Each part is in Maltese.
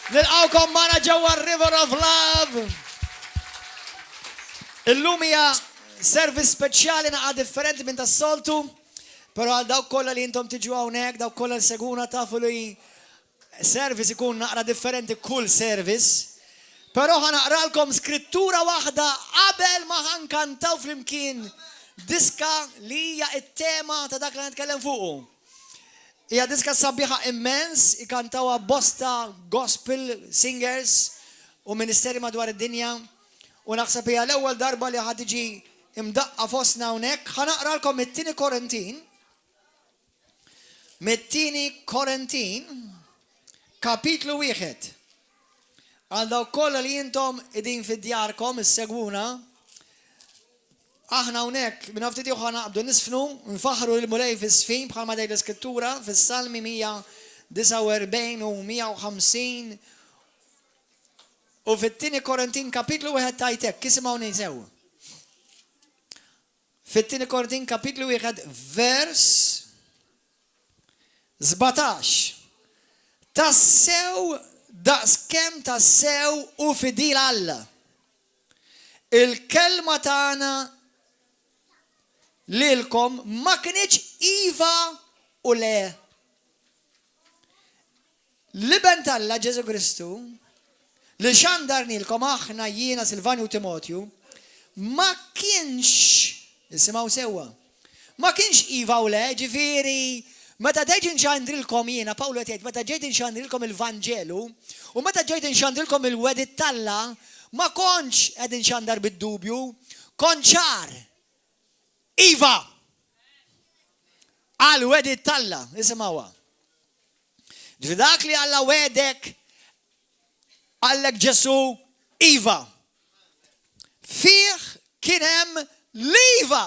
Nilqgħukom magħna ġewwa River of Love. Illum hija service speċjali naqa' differenti minn tas-soltu, però għal dawk kollha li intom tiġu hawnhekk, dawk kollha li seguna tafu li service ikun naqra differenti kull service. Però ħa naqralkom skrittura waħda qabel ma ħa nkantaw flimkien diska li hija t-tema ta' dak li nitkellem fuqu. Hija diska sabiħa immens, ikantawha bosta gospel singers u ministeri madwar id-dinja u naħseb hija l-ewwel darba li ħa tiġi imdaqqa fostna hawnhekk. Ħa naqralkom mit-tieni Korintin, mit-tieni Korintin, kapitlu wieħed. Għal dawk kollha li intom qegħdin fi djarkom issegwuna, aħna hawnhekk minn ftit ieħor naqbdu nisfnu, nfaħħru lill-Mulej fiż-żfin bħalma tgħid l-Iskrittura fis-Salmi 149 u 150 u fit-tieni Korintin kapitlu wieħed tgħid hekk, isimgħuni sew. Fit-tieni Korintin kapitlu wieħed vers 17. Tassew daqskemm tassew hu fidil Alla. Il-kelma tagħna lilkom ma kinitx iva u le. L-Iben t'Alla Ġesù Kristu, li xandarnielkom aħna jiena Silvani u Timotju, ma kienx, isimgħu sewwa, ma kienx iva u le, ġifieri, meta ġejt inxandrilkom jiena, Pawlu qed jgħid, meta ġejt inxandrilkom il-Vanġelu, u meta ġejt inxandrilkom il-wegħdiet t'Alla, ma kontx qed inxandar bid-dubju, kont ċar. Iva! Għall-wegħdiet t'Alla, isimgħuha. Ġifieri dak li Alla wegħdek, qallek Ġesù, iva. Fih kien hemm l-iva.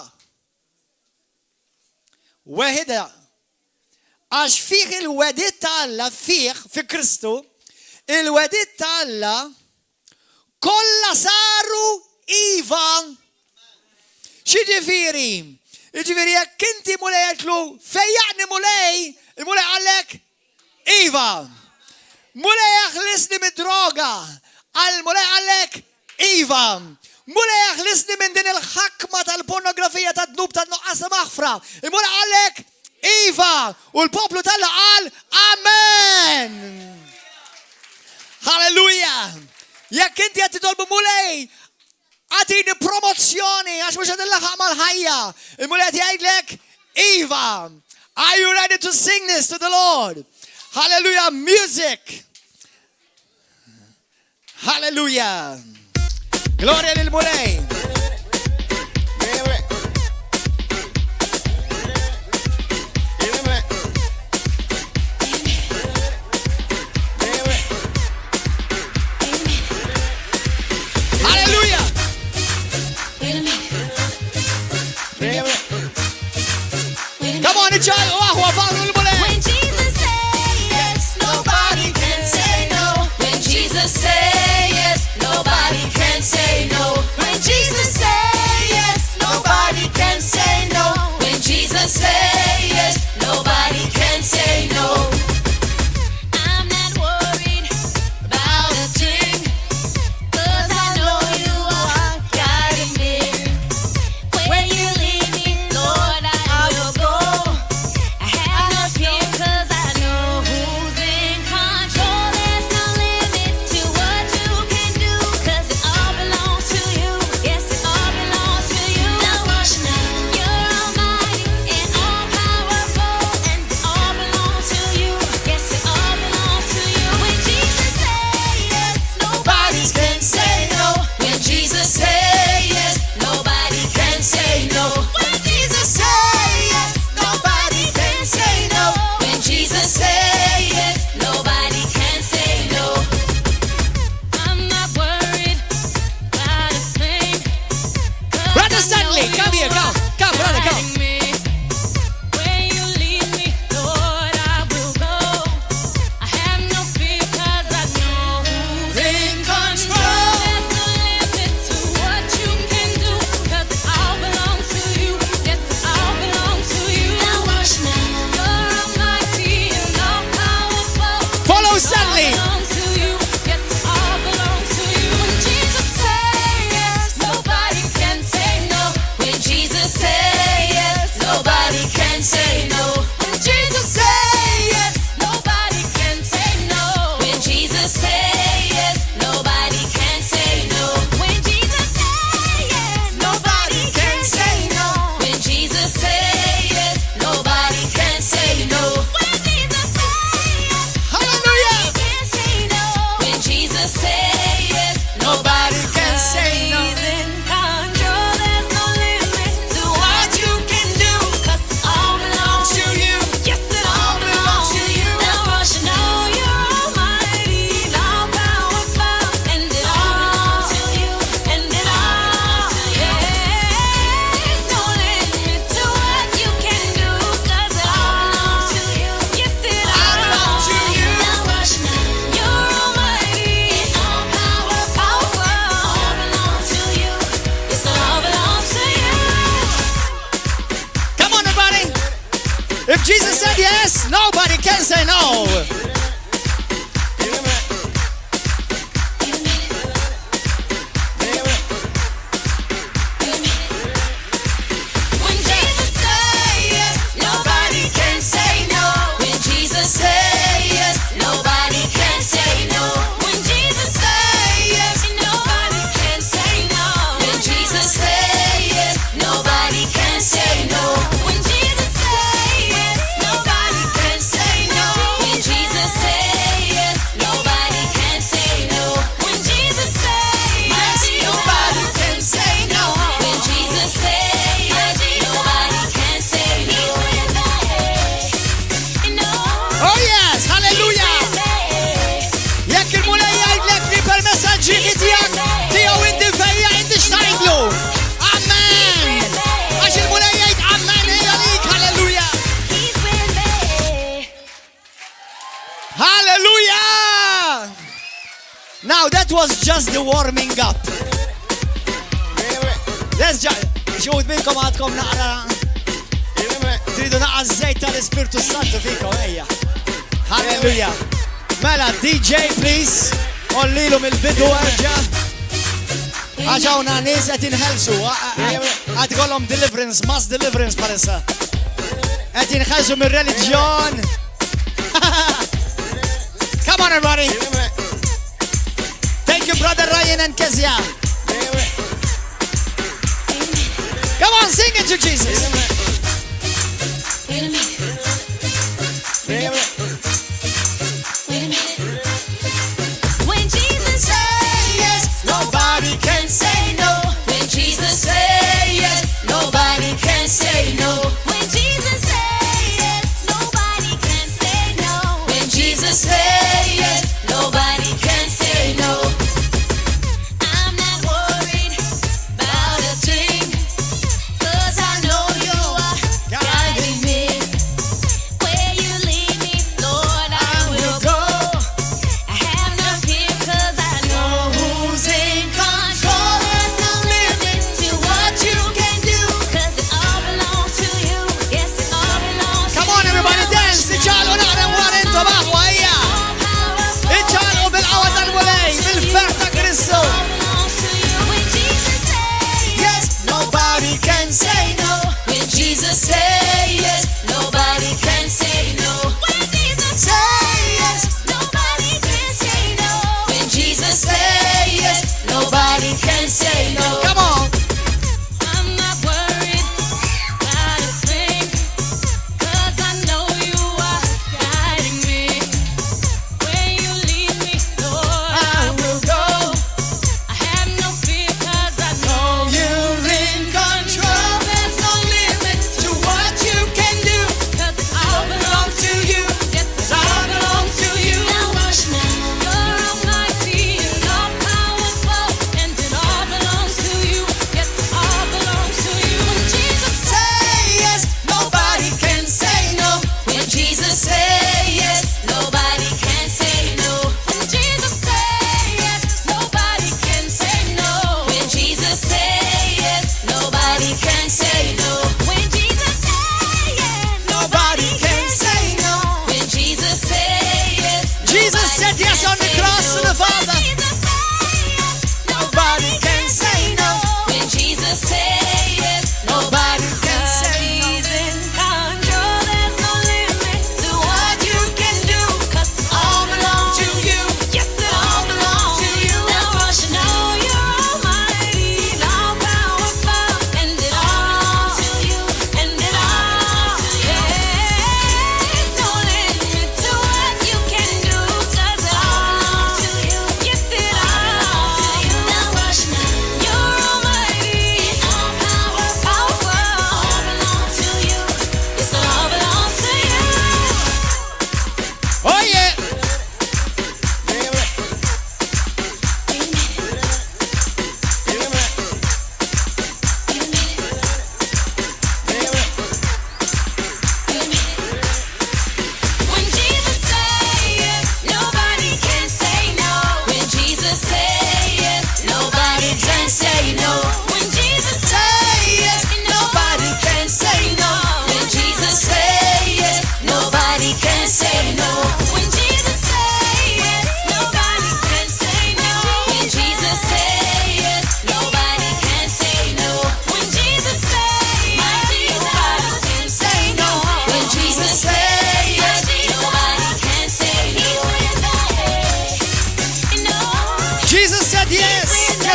Weħidha. Għax fih il-wegħdiet ta' Alla, fih, fi Kristu, il-wegħdiet ta' Alla kollha saru iva. X'jiġifieri? Jiġifieri jekk inti Mulej għedtlu fejjaqni Mulej, il-Mulej qallek iva. Mulej aħlisni mid-droga, għal-Mulej qallek iva. Mulej aħlisni minn din il-ħakma tal-pornografija tad-dnub tan-nuqqas ta' maħfra. Il-Mulej qallek iva. U l-poplu t'Alla qal amen. Halleluja! Jekk inti qed titolbu Mulej, agħtini promozzjoni għax mhux qed inlaħaq mal-ħajja. Il-Mulej qed jgħidlek iva. Are you ready to sing this to the Lord? Hallelujah, music. Hallelujah. Gloria lil Mulej. Hallelujah. Come on, iċċaqalqu aħwa faħru l-Mulej. When Jesus say yes, nobody can say no. When Jesus say yes, nobody can say no. When Jesus say yes, nobody can say no. When Jesus say yes, nobody can say no. I'm not worried about a thing, 'cause I know you are guiding me. When you lead me, Lord, I will go. I have no fear 'cause I know who's in control. There's no limit to what you can do, 'cause it all belongs to you. Yes, it all belongs to you. You're almighty and all powerful, and it all belongs to you. Yes, it all belongs to you. When Jesus say yes, nobody can say no. When Jesus say yes, nobody can say no. When Jesus say yes, nobody can say no. When Jesus say yes, nobody can say no. I'm not worried about a thing. 'Cause Brother I know Stanley, come you here, come. are Come, brother, come. guiding me. Where you lead me, Lord, I will go. I have no fear 'cause I know who's in control. There's no limit to what you can do, 'cause it all belongs to you. Yes, it all belongs to you. You're almighty and all powerful. Follow It all Stanley. belongs to you. can say no. When Jesus say yes, nobody can say no. When Jesus say yes, nobody can say no. When Jesus say yes, nobody can say no. When Jesus say yes, nobody can say no. When Jesus say yes, nobody can say no. When Jesus say yes, nobody can say no. When Jesus say yes, nobody can say no. When Jesus say yes, nobody can say no. No. Oh yes, hallelujah. Jekk il-Mulej jgħidlek li permessa ġieħi tiegħek tiegħu inti fejja inti x'tgħidlu. Amen. Għax il-Mulej jgħid amen hija lik, hallelujah. He's with me. Hallelujah! Now that was just the warming up. Let's just xi wħud minnkom għadkom naqra tridu naqra żejt tal-Ispirtu Santu fikom, ejja. Hallelujah. Mela, DJ, please. Għollilu mill-bidu erġa'. Għax hawn nies qed jinħelsu. Qed ikollhom deliverance, mass deliverance bħalissa. Qed jinħelsu mir-reliġjon. Come on, everybody. Thank you, Brother Ryan and Kezia. Come on, sing it to Jesus. Wait a minute. Wait a minute. When Jesus say yes, Nobody can say no. When Jesus say yes, nobody can say no. When Jesus say yes, nobody can say no. When Jesus say yes, nobody can say no. I'm not worried about a thing, 'cause I know you are guiding me.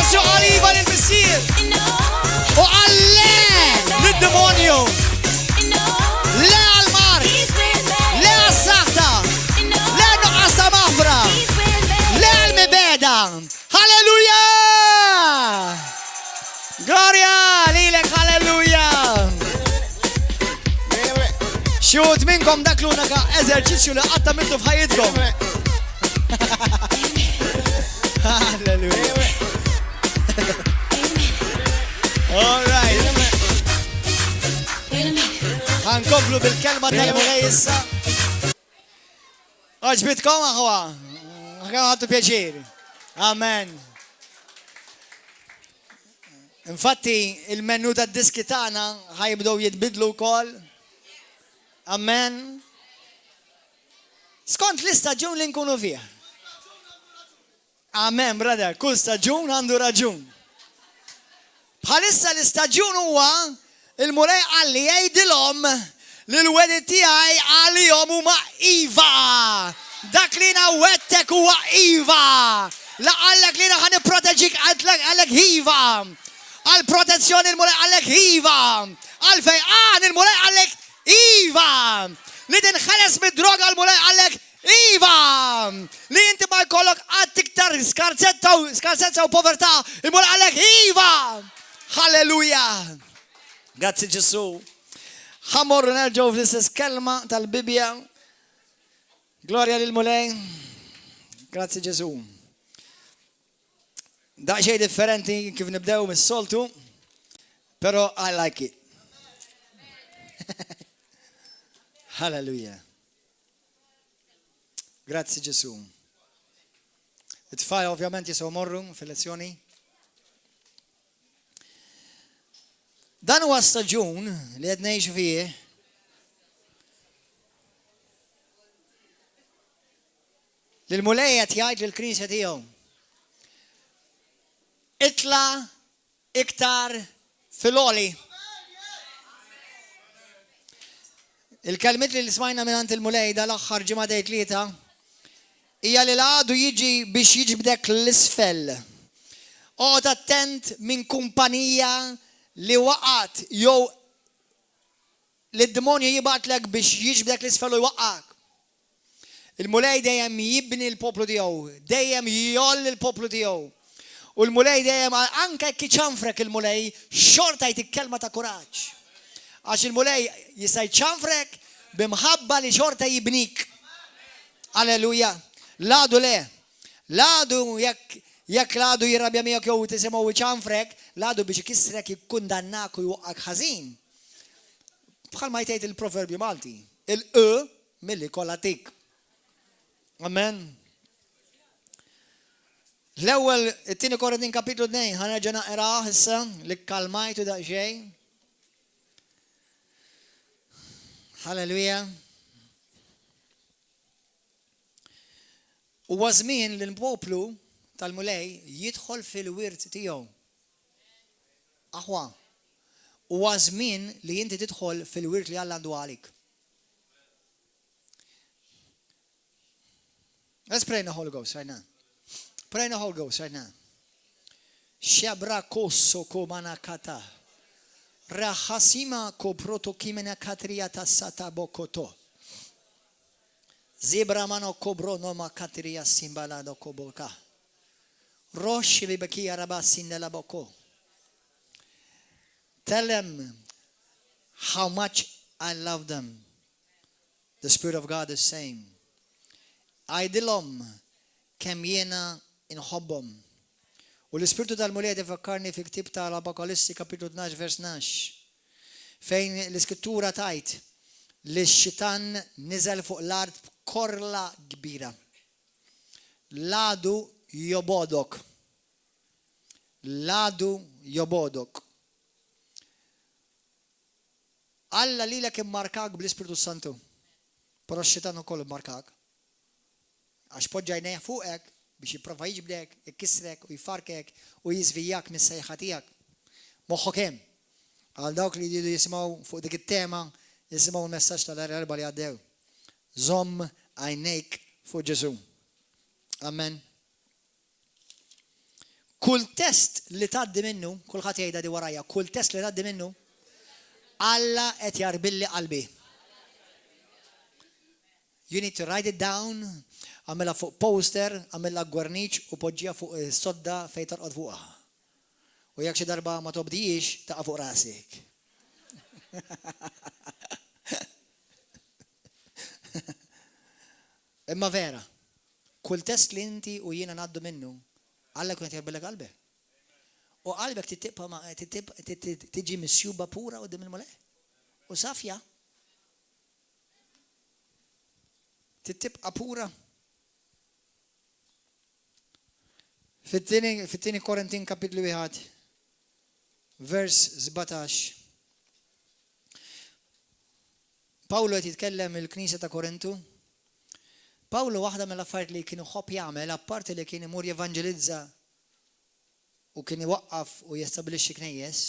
Ġesù qal iva lill-Missier u qal le lid-demonju. Le għall-mard, le għas-saħta, le għan-nuqqas ta' maħfra, le għall-mibegħda. Halleluja! Glorja lilek, halleluja! Xi wħud minnkom dak l-unika eżerċizzju li qatt għamiltu f'ħajjitkom. Halleluja. All right. Ħankomplu bil-kelma tal-Mulej issa. Għaġbitkom aħwa? Ħadtu pjaċir. Amen. Infatti, il-menu tad-diski tagħna ħajbdew jitbidlu wkoll. Amen. Skont l-istaġun li nkunu fih. Amen, brother, kull staġun għandu raġun. Bħalissa l-istaġun huwa il-Mulej qalli jgħidilhom li l-wegħdi tiegħi għalihom huma iva. Dak li jiena wegħdtek huwa iva. La qallek li jiena ħa nipproteġik qallek iva. Għal protezzjoni l-Mulej qallek iva. Għal fejqan il-Mulej qallek Iva! Li tinħeles mid-droga l-Mulej qallek Iva! Li inti ma jkollok qatt iktar skarsezza u skarsezza u povertà, il-Mulej qallek Iva! Halleluja! Grazzi Ġesù. Ħa mmorru nerġgħu fl-istess kelma tal-Bibbja. Glorja lill-Mulej. Grazzi Ġesù. Daqsxejn differenti kif nibdew mis-soltu, pero I like it. Hallelujah. Grazzi Ġesu. It-tfal ovvjament jistgħu morru fil-lezzjoni. Dan huwa staġun li qed ngħixu fih Li l-Mulej qed jgħid lill-Knisja tiegħu, Itla' iktar fil-għoli. Il-kelmiet li smajna mingħand il-Mulej dal-aħħar ġimgħatej tlieta hija li l-għadu jiġi biex jiġbdek 'l isfel. Oqgħod attent minn kumpanija li waqgħet jew li d-demonju jibgħatlek biex jiġbdek 'l isfel u jwaqqgħek. Il-Mulej dejjem jibni l-poplu tiegħu, dejjem jgħolli l-poplu tiegħu. U l-Mulej dejjem, anke jekk iċanfrek il-Mulej, xorta jtik kelma ta' kuraġġ. Għax il-Mulej jista' jċanfrek b'imħabba li xorta jibnik. Alleluja. L-għadu le. L-għadu jekk jekk l-għadu jirrabja miegħek jew tisimgħu iċanfrek, l-għadu biex ikissrek, jikkundannak u jwaqqgħek ħażin. Bħalma jtgħid il-proverbju Malti, il-q Milli kollha tik. Amen. L-ewwel, it-tieni Korintin kapitlu 2, ħa nerġa' naqrah issa li kkalmajtu daqsxejn. Halleluja. Huwa żmien li l-poplu tal-Mulej jidħol fil-wirt tiegħu. Aħwa, huwa żmien li inti tidħol fil-wirt li Alla għandu għalik. Let's pray in the Holy Ghost right now. Pray in the Holy Ghost right now. Shabra koso komana kata. Rahasima ko proto kimena katria tasata bokoto. Zebra mano kobro noma katria simbalado koboka. Rosh libekia rabasindela boko. Tell them how much I love them. The Spirit of God is saying. Għidilhom kemm jiena nħobbhom. U l-Ispirtu tal-Mulej qed ifakkarni fi ktieb ta' l-Apokalissi kapitlu 12 vers 12, fejn l-Iskrittura tgħid li x-xitan niżel fuq l-art b'korla kbira. L-għadu jobgħodok. L-għadu jobgħodok. Alla lilek immarkak bl-Ispirtu s-Santu, però x-xitan ukoll immarkak. Għax poġġa għajnejh fuqek biex jipprova jiġbdek, ikissrek u jfarrkek u jiżvijak mis-sejħa tiegħek. Moħħok hemm. Għal dawk li jridu jisimgħu fuq dik it-tema, isimgħu l-messaġġ tal-Erbgħa li għaddew. Żomm għajnejk fuq Ġesù. Amen. Kull test li tgħaddi minnu, kulħadd jgħidha di warajja, kull test li tgħaddi minnu, Alla qed jarbilli qalbi. You need to write it down, għamilha fuq poster, għamilha gwerniċ u poġġiha fuq is-sodda fejn torqod fuqha. U jekk xi darba ma tobdijiex, taqa' fuq rasek. Imma vera, kull test li inti u jiena ngħaddu minnu, Alla jkun qed jgħarbillek qalbek. U qalbek trid tiġi misjuba pura quddiem il-Mulej. U safja. Trid tibqa' pura. Fit-tieni Korintin kapitlu 1, vers 17. Pawlu qed jitkellem il-Knisja ta' Korintu. Pawlu waħda mill-affarijiet li kien iħobb jagħmel, apparti li kien imur jevanġelizza u kien iwaqqaf u jestabilixxi knejjes,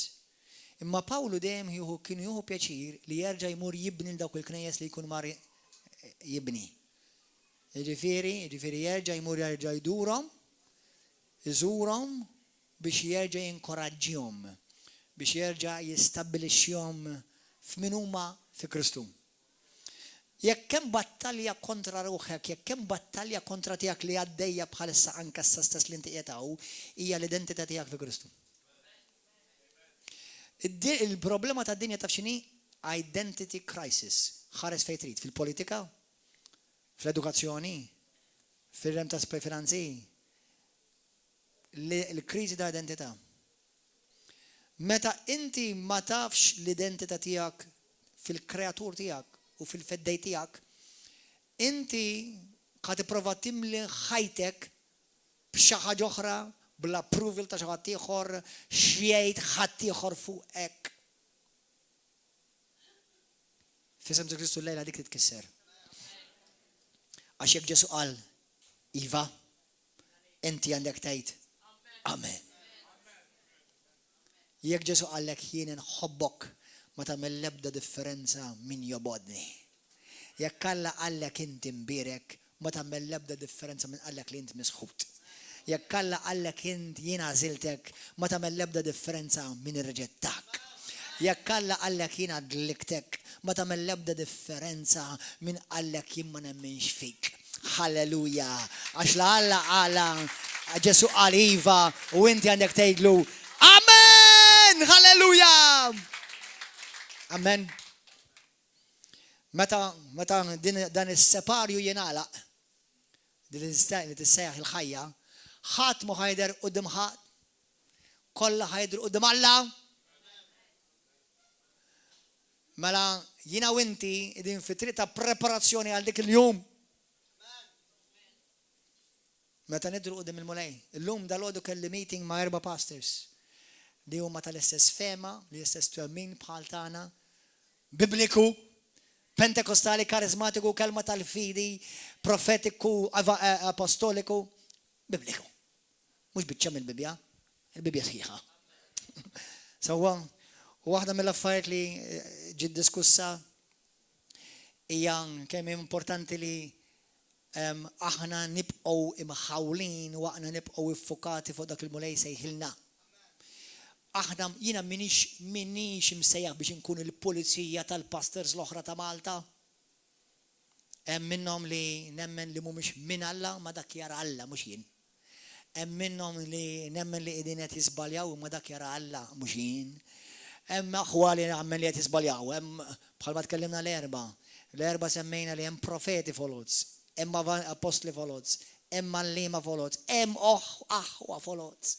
imma Pawlu dejjem jieħu kien jieħu pjaċir li jerġa' jmur jibni 'l dawk il-knejjes li jkun mar jibni. Jiġifieri, jiġifieri jerġa' jmur jerġa' jdurhom, iżurhom biex jerġa' jinkoraġġihom, biex jerġa' jistabbilixxihom f'min huma fi Kristu. Jekk hemm battalja kontra ruħek, jekk hemm battalja kontra tiegħek li għaddejja bħalissa anke issa stess li inti qiegħed hawn, hija l-identità tiegħek fi Kristu. Il-problema tad-dinja taf x'inhi? Identity crisis. Ħares fejn trid, fil-politika, fl-edukazzjoni, fir-rem ta' finanzi, l-kriżi ta' identità. Meta inti ma tafx l-identità tiegħek fil-Kreatur tiegħek u fil-Feddej tiegħek, inti ħa tipprova timli ħajtek b'xi ħaġa oħra, bl-approval ta' xi ħadd ieħor, x'jgħid ħaddieħor fuqek. F'isem Ġesù Kristu llejla dik titkisser. Għax jekk Ġesù qal iva, Inti għandek tgħid Amen. Jekk Ġesù qallek jien inħobbok ma tagħmel l-ebda differenza min jobgħodni. Jekk Alla qallek inti mbierek ma tagħmel l-ebda differenza min qallek li int misħut. Jekk Alla qallek int jien għażiltek ma tagħmel l-ebda differenza min irriġettak. Jekk Alla qallek jiena dliktek ma tagħmel l-ebda differenza min qallek jien ma nemminx fik. Halleluja! Għax la Alla qala, Ġesù qal iva u inti għandek tgħidlu Amen! Halleluja! Amen. Meta meta din, dan is-separju jingħalaq, din li tissejjaħ il-ħajja, ħadd mhu ħajder quddiem ħadd, kollha ħajdru quddiem Alla. Mela jiena u inti qegħdin fi triq ta' preparazzjoni għal dik il-jum. Meta nidhru quddiem il-Mulej. Illum dalgħodu kelli meeting ma' erba' pastors li huma tal-istess fehma, l-istess twemmin bħal tagħna, bibliku, pentekostali, karizmatiku, kelma tal-fidi, profetiku, eh, apostoliku, bibliku. Mhux biċċa mill-Bibbja, il-Bibbja sħiħa. Sewwa, u waħda mill-affarijiet li eh, ġiet diskussa hija kemm importanti li aħna nibqgħu imħawlin u aħna nibqgħu iffukati fuq dak il-Mulej sejħilna. Aħna jiena minix minix imsejjaħ biex inkun il-pulizija tal-pastors l-oħra ta' Malta. Hemm minnhom li nemmen li mhumiex minn Alla ma dak jara Alla mhux jien. Hemm minnhom li nemmen li qegħdin qed jiżbaljaw imma dak jara Alla mhux jien. Hemm aħwa li nemmen li qed jiżbaljaw, hemm bħalma tkellimna l-Erbgħa. L-Erbgħa semmejna li hemm profeti foloz, hemm appostli foloz, hemm għalliema foloz, hemm aħwa foloz.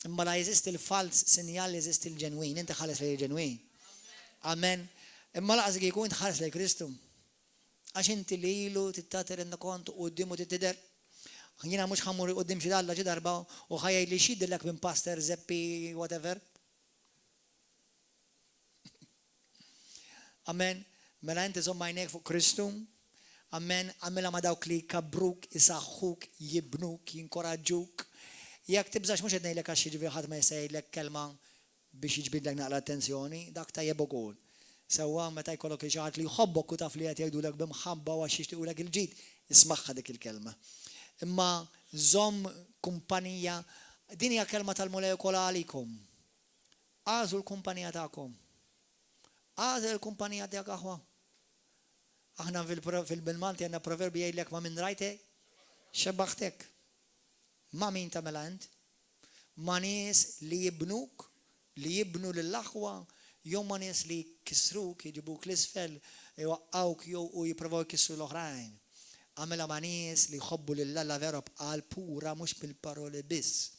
Imma la jeżisti l-falz sinjal jeżisti l-ġenwin, inti ħares lejn il-ġenwin. Amen. Imma laqas kieku int ħares lejn Kristu. Għax inti lilu trid tagħti rendikont u quddiemu trid tidher. Jiena mhux ħa mmur quddiem xi Alla xi darba u ħa jgħidli x'jidhirlek minn pastor Zeppi whatever. Amen. Mela inti żomm għajnejk fuq Kristu. Amen. Għamilha ma' dawk li jkabbruk, isaħħuk, jibnuk, jinkoraġġuk. Jekk tibżax mhux qed ngħidlek għax jiġifieri ħadd ma jista' jgħidlek kelma biex jiġbidlek naqra attenzjoni, dak tajjeb ukoll. Sewwa meta jkollok lil xi ħadd li jħobbok u taf li qed jgħidulek bi mħabba u għax jixtiequlek il-ġid, ismagħha dik il-kelma. Imma żomm kumpanija Din hija kelma tal-Mulej ukoll għalikom. Agħżlu l-kumpanija tagħkom. Agħżel il-kumpanija tiegħek aħwa. Aħna fil-Malti għandna proverbi jgħidlek ma' min rajtek, xebbaħtek. Ma' min tagħmilha int? Ma' nies li jibnuk, li jibnu lill-aħwa, jew ma' nies li jkissruk, jġibuk 'l isfel, iwaqqgħuk jew u jipprovaw ikissru l-oħrajn. Agħmilha ma' nies li jħobbu lil Alla vera b'qalb pura mhux bil-paroli biss.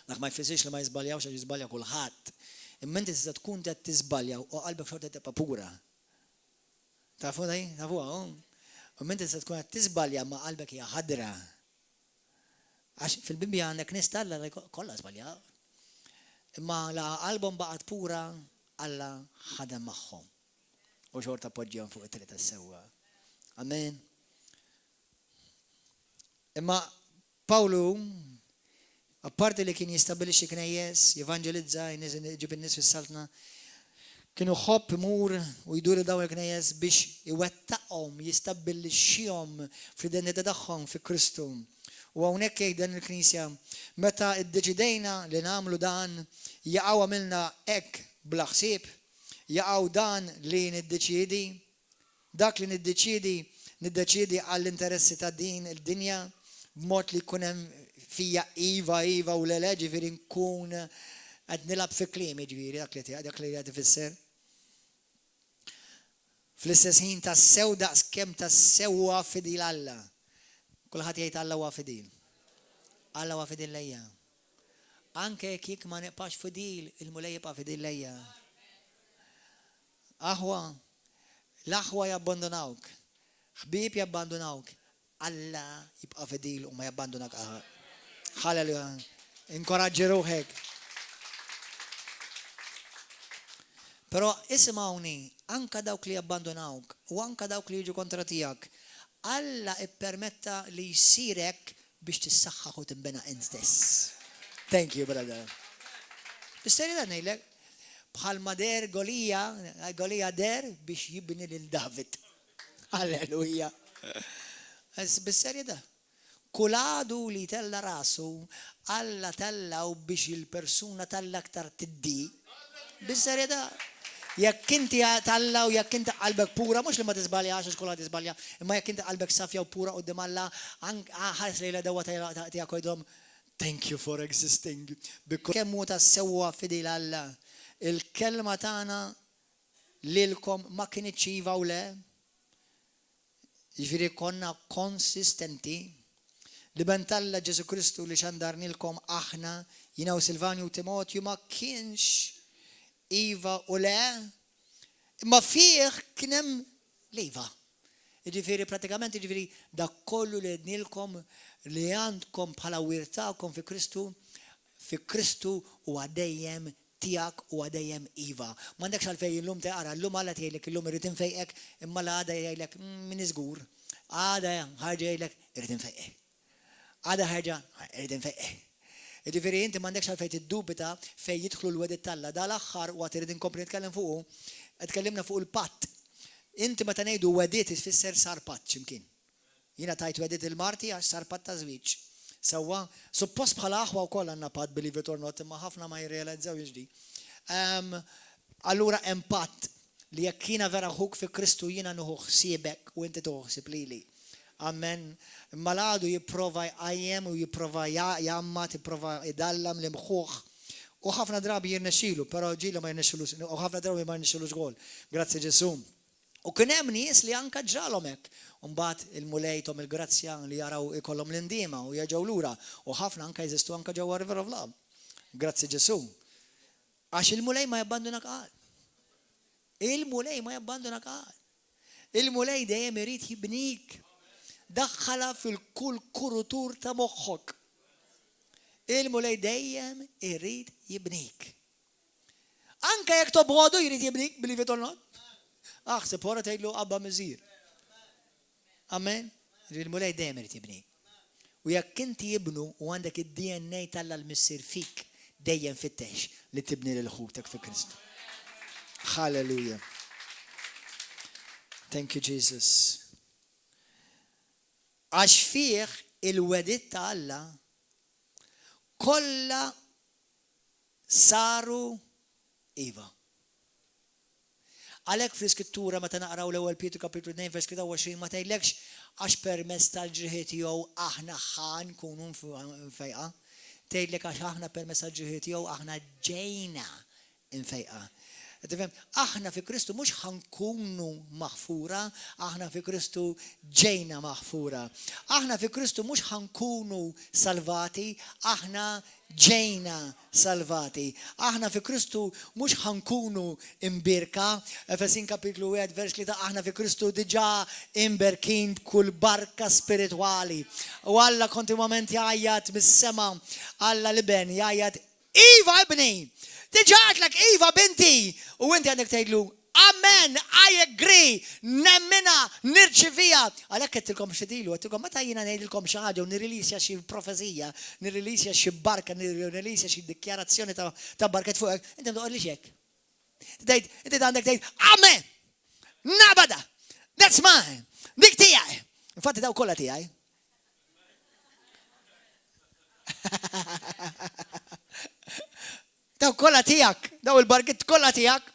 Dak ma jfissirx li ma jiżbaljawx għax jiżbalja kulħadd. Imma inti tista' tkun qed tiżbalja u qalbek xorta tibqa' pura. Tafu di? Tafuha, hu? Imma inti tista' tkun qed tiżbalja imma qalbek hija ħadra. Għax fil-Bibbja għandek nies t'Alla li kollha żbaljaw. Imma la qalbhom baqgħet pura, Alla ħadem magħhom. U xorta poġġihom fuq it-triq tas-sewwa. Amen. Imma Pawlu, apparti li kien jistabbilixxi knejjes, jevanġelizza, jġib in-nies fis-Saltna, kien iħobb imur u jdur dawn il-knejjes biex iwettaqhom, jistabbilixxihom fl-identità tagħhom fi Kristu. U hawnhekk jgħid dan il-Knisja, meta ddeċidejna li nagħmlu dan, jaqaw għamilna hekk bla ħsieb, jaqaw dan li niddeċiedi, Dak li niddeċiedi, niddeċiedi għall-interessi ta' din id-dinja, b'mod li jkun hemm fija iva, iva u le, le, ġifieri nkun qed nilgħab fi kliemi, ġifieri dak li dak li qed ifisser. Fl-istess ħin tassew daqs kemm tassew huwa fidil Alla. Kulħadd jgħid Alla huwa fidil. Alla huwa fidil lejja. Anke jekk jekk ma nibqax fidil, il-Mulej jibqa' fidil lejja. Aħwa, l-aħwa jabbandunawk, ħbieb jabbandunawk, Alla jibqa' fidil u ma jabbandunak qatt. Halleluja. Inkoraġġi ruħek. Però isimgħuni, anka dawk li jabbandunawk u anka dawk li jiġu kontra tiegħek, Alla ippermetta li jsir hekk biex tissaħħaħ u tinbena int stess. Thank you, brother. Bis-serjetà ngħidlek, Bħalma deher Golija, Golija deher biex jibni lil David. Alleluja. Bis-serjetà. Kull għadu li jtella' rasu, Alla tellgħu biex il-persuna t'Alla aktar tiddi. Bis-serjetà. Jekk inti t'Alla u jekk inti qalbek pura, mhux li ma tiżbaljax għax kulħadd jiżbalja, imma jekk inti qalbek safja u pura quddiem Alla, ħares lejn l-għedewwa tiegħek u għidhom, Thank you for existing because kemm hu tassew huwa fidil Alla. Il-kelma tagħna lilkom ma kinitx iva u le. Jiġifieri konna konsistenti. L-Iben t'Alla Ġesù Kristu li xandarnilkom aħna, jiena u Silvanju u Timotju ma kienx iva u le, imma fih kien hemm l-iva. Jiġifieri prattikament jiġifieri dak kollu li għednielkom li għandkom bħala wirt tagħkom fi Kristu, fi Kristu huwa dejjem tiegħek huwa dejjem iva. M'għandekx għalfejn illum te ara llum Alla qed jgħidlek illum irrid infejqek imma l-għada jgħidlek m'iniex żgur. Għada ħarġa jgħidlek irrid infejqek. Għada ħarġa irrid infejqek. Jiġifieri inti m'għandekx għalfejn tiddubita fejn jidħlu l-wegħdiet t'Alla. Dal-aħħar waqt irrid inkompli nitkellem fuqu, tkellimna fuq il-patt. Inti meta ngħidu wegħdiet tfisser sar patt x'imkien. Jiena tajt wegħdiet lil marti għax sar patt ta' żwieġ. Sewwa? Suppost bħala aħwa wkoll għandna patt believe it or not imma ħafna ma jirrealizzawhiex di. Allura hemm patt li jekk jiena vera ħuk fi Kristu jiena nieħu ħsiebek u inti tieħu ħsieb lili. Amen. Imma l-għadu jipprova jqajjem u jipprova jgħammad, jipprova jdallam l-imħuħ. U ħafna drabi jirnexxilu, però ġieli ma jirnexxilux, u ħafna drabi ma jirnexxilux ukoll. Grazzi Ġesù. U kien hemm nies li anka ġralhom hekk. U mbagħad il-Mulej thom il-grazzja li jaraw ikollhom l-indiema u jerġgħu lura. U ħafna anka jeżistu anka ġewwa River of Love. Grazzi Ġesù. Għax il-Mulej ma jabbandunak qatt. Il-Mulej ma jabbandunak qatt. Il-Mulej dejjem irid jibnik. Daħħalha fil-kull kurutur ta' moħħok. Il-Mulej dejjem irid jibnik. Anke jekk tobgħodu jrid jibnik, believe it or not. Aħseb wara tgħidlu abba miżir. Amen. Il-Mulej dejjem irid jibnik. U jekk inti ibnu u għandek id-DNA t'Alla l-Missier fik, dejjem fittex li tibni lil ħutek fi Kristu. Hallelujah. Thank you, Jesus. Għax fih il-wegħdiet ta' Alla Kollha saru iva. Għalhekk fl-Iskrittura meta naqraw l-Ewwel Pietru kapitlu 2 vers 23 ma tgħidlekx għax permezz tal-ġrieħi tiegħu aħna ħa nkunu mfejqa. Tgħidlek għax aħna permezz tal-ġrieħi tiegħu aħna ġejna imfejqa. Tifhem? Aħna fi Kristu mhux ħa nkunu maħfura, aħna fi Kristu ġejna maħfura. Aħna fi Kristu mhux ħa nkunu salvati, aħna ġejna salvati. Aħna fi Kristu mhux ħa nkunu imbierka, Efesin kapitlu 1 vers 3, aħna fi Kristu diġà imberkin b'kull barka spiritwali. U Alla kontinwament jgħajjat mis-sema, Alla l-Iben jgħajjat, Iva ibni! Diġà għedtlek iva binti! U inti għandek tgħidlu, Amen, I agree, nemminha, nirċiviha. Għalhekk għedtilkom ftit ilu, għedtilkom meta jiena ngħidilkom xi ħaġa u nirrilisja xi profezija, nirrilisja xi barka, nirrilisja xi dikjarazzjoni ta' barket fuqek, inti ma toqgħodlix hekk. Tgħid, inti għandek tgħid, Amen! Naqbadha! That's mine! Dik tiegħi! Infatti daw kollha tiegħi. Daw kollha tiegħek, daw il-barkiet kollha tiegħek.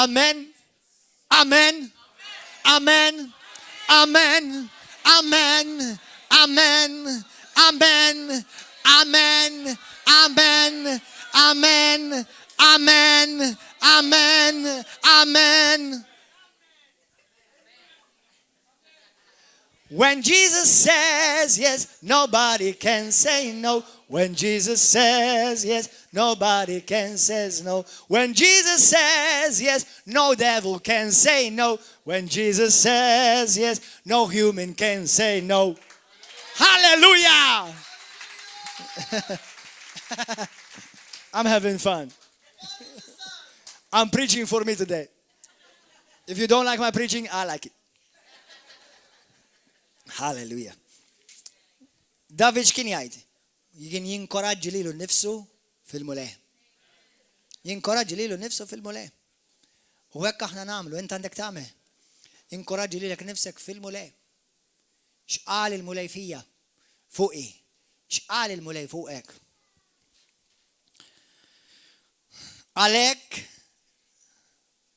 Amen. Amen. Amen. Amen. Amen. Amen. Amen. Amen. Amen. Amen. Amen. Amen. Amen. When Jesus says yes, nobody can say no. When Jesus says yes, nobody can says no. When Jesus says yes, no devil can say no. When Jesus says yes, no human can say no. Hallelujah! I'm having fun. I'm preaching for me today. If you don't like my preaching, I like it. Hallelujah. David x'kien jgħid? Kien jinkoraġġi lilu nnifsu fil-Mulej. Jinkoraġġi lilu nnifsu fil-Mulej. U hekk aħna nagħmlu, int għandek tagħmel. Inkoraġġi lilek nifsek fil-Mulej. X'qal il-Mulej fija? Fuqi. X'qal il-Mulej fuqek? Għalhekk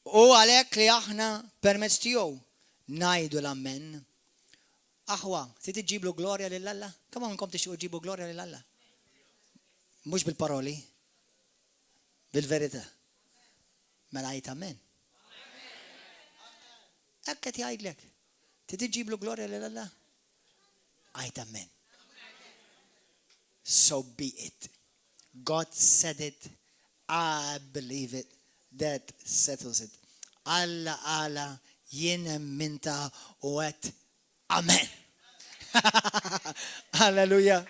Hu għalhekk li aħna permezz tiegħu ngħidu l-Ammen. Aħwa, trid iġġiblu glorja lil Alla? Kemm hawn minnkom tixtiequ ġġibu glorja lil Alla? Mhux bil-paroli, bil-verità. Mela għid Amen. Hekk qed jgħidlek. Trid iġġiblu glorja lil Alla? Għid Amen. So be it. God said it, I believe it, that settles it. Alla qalha, jien emmintha u għedt Amen. Alleluja.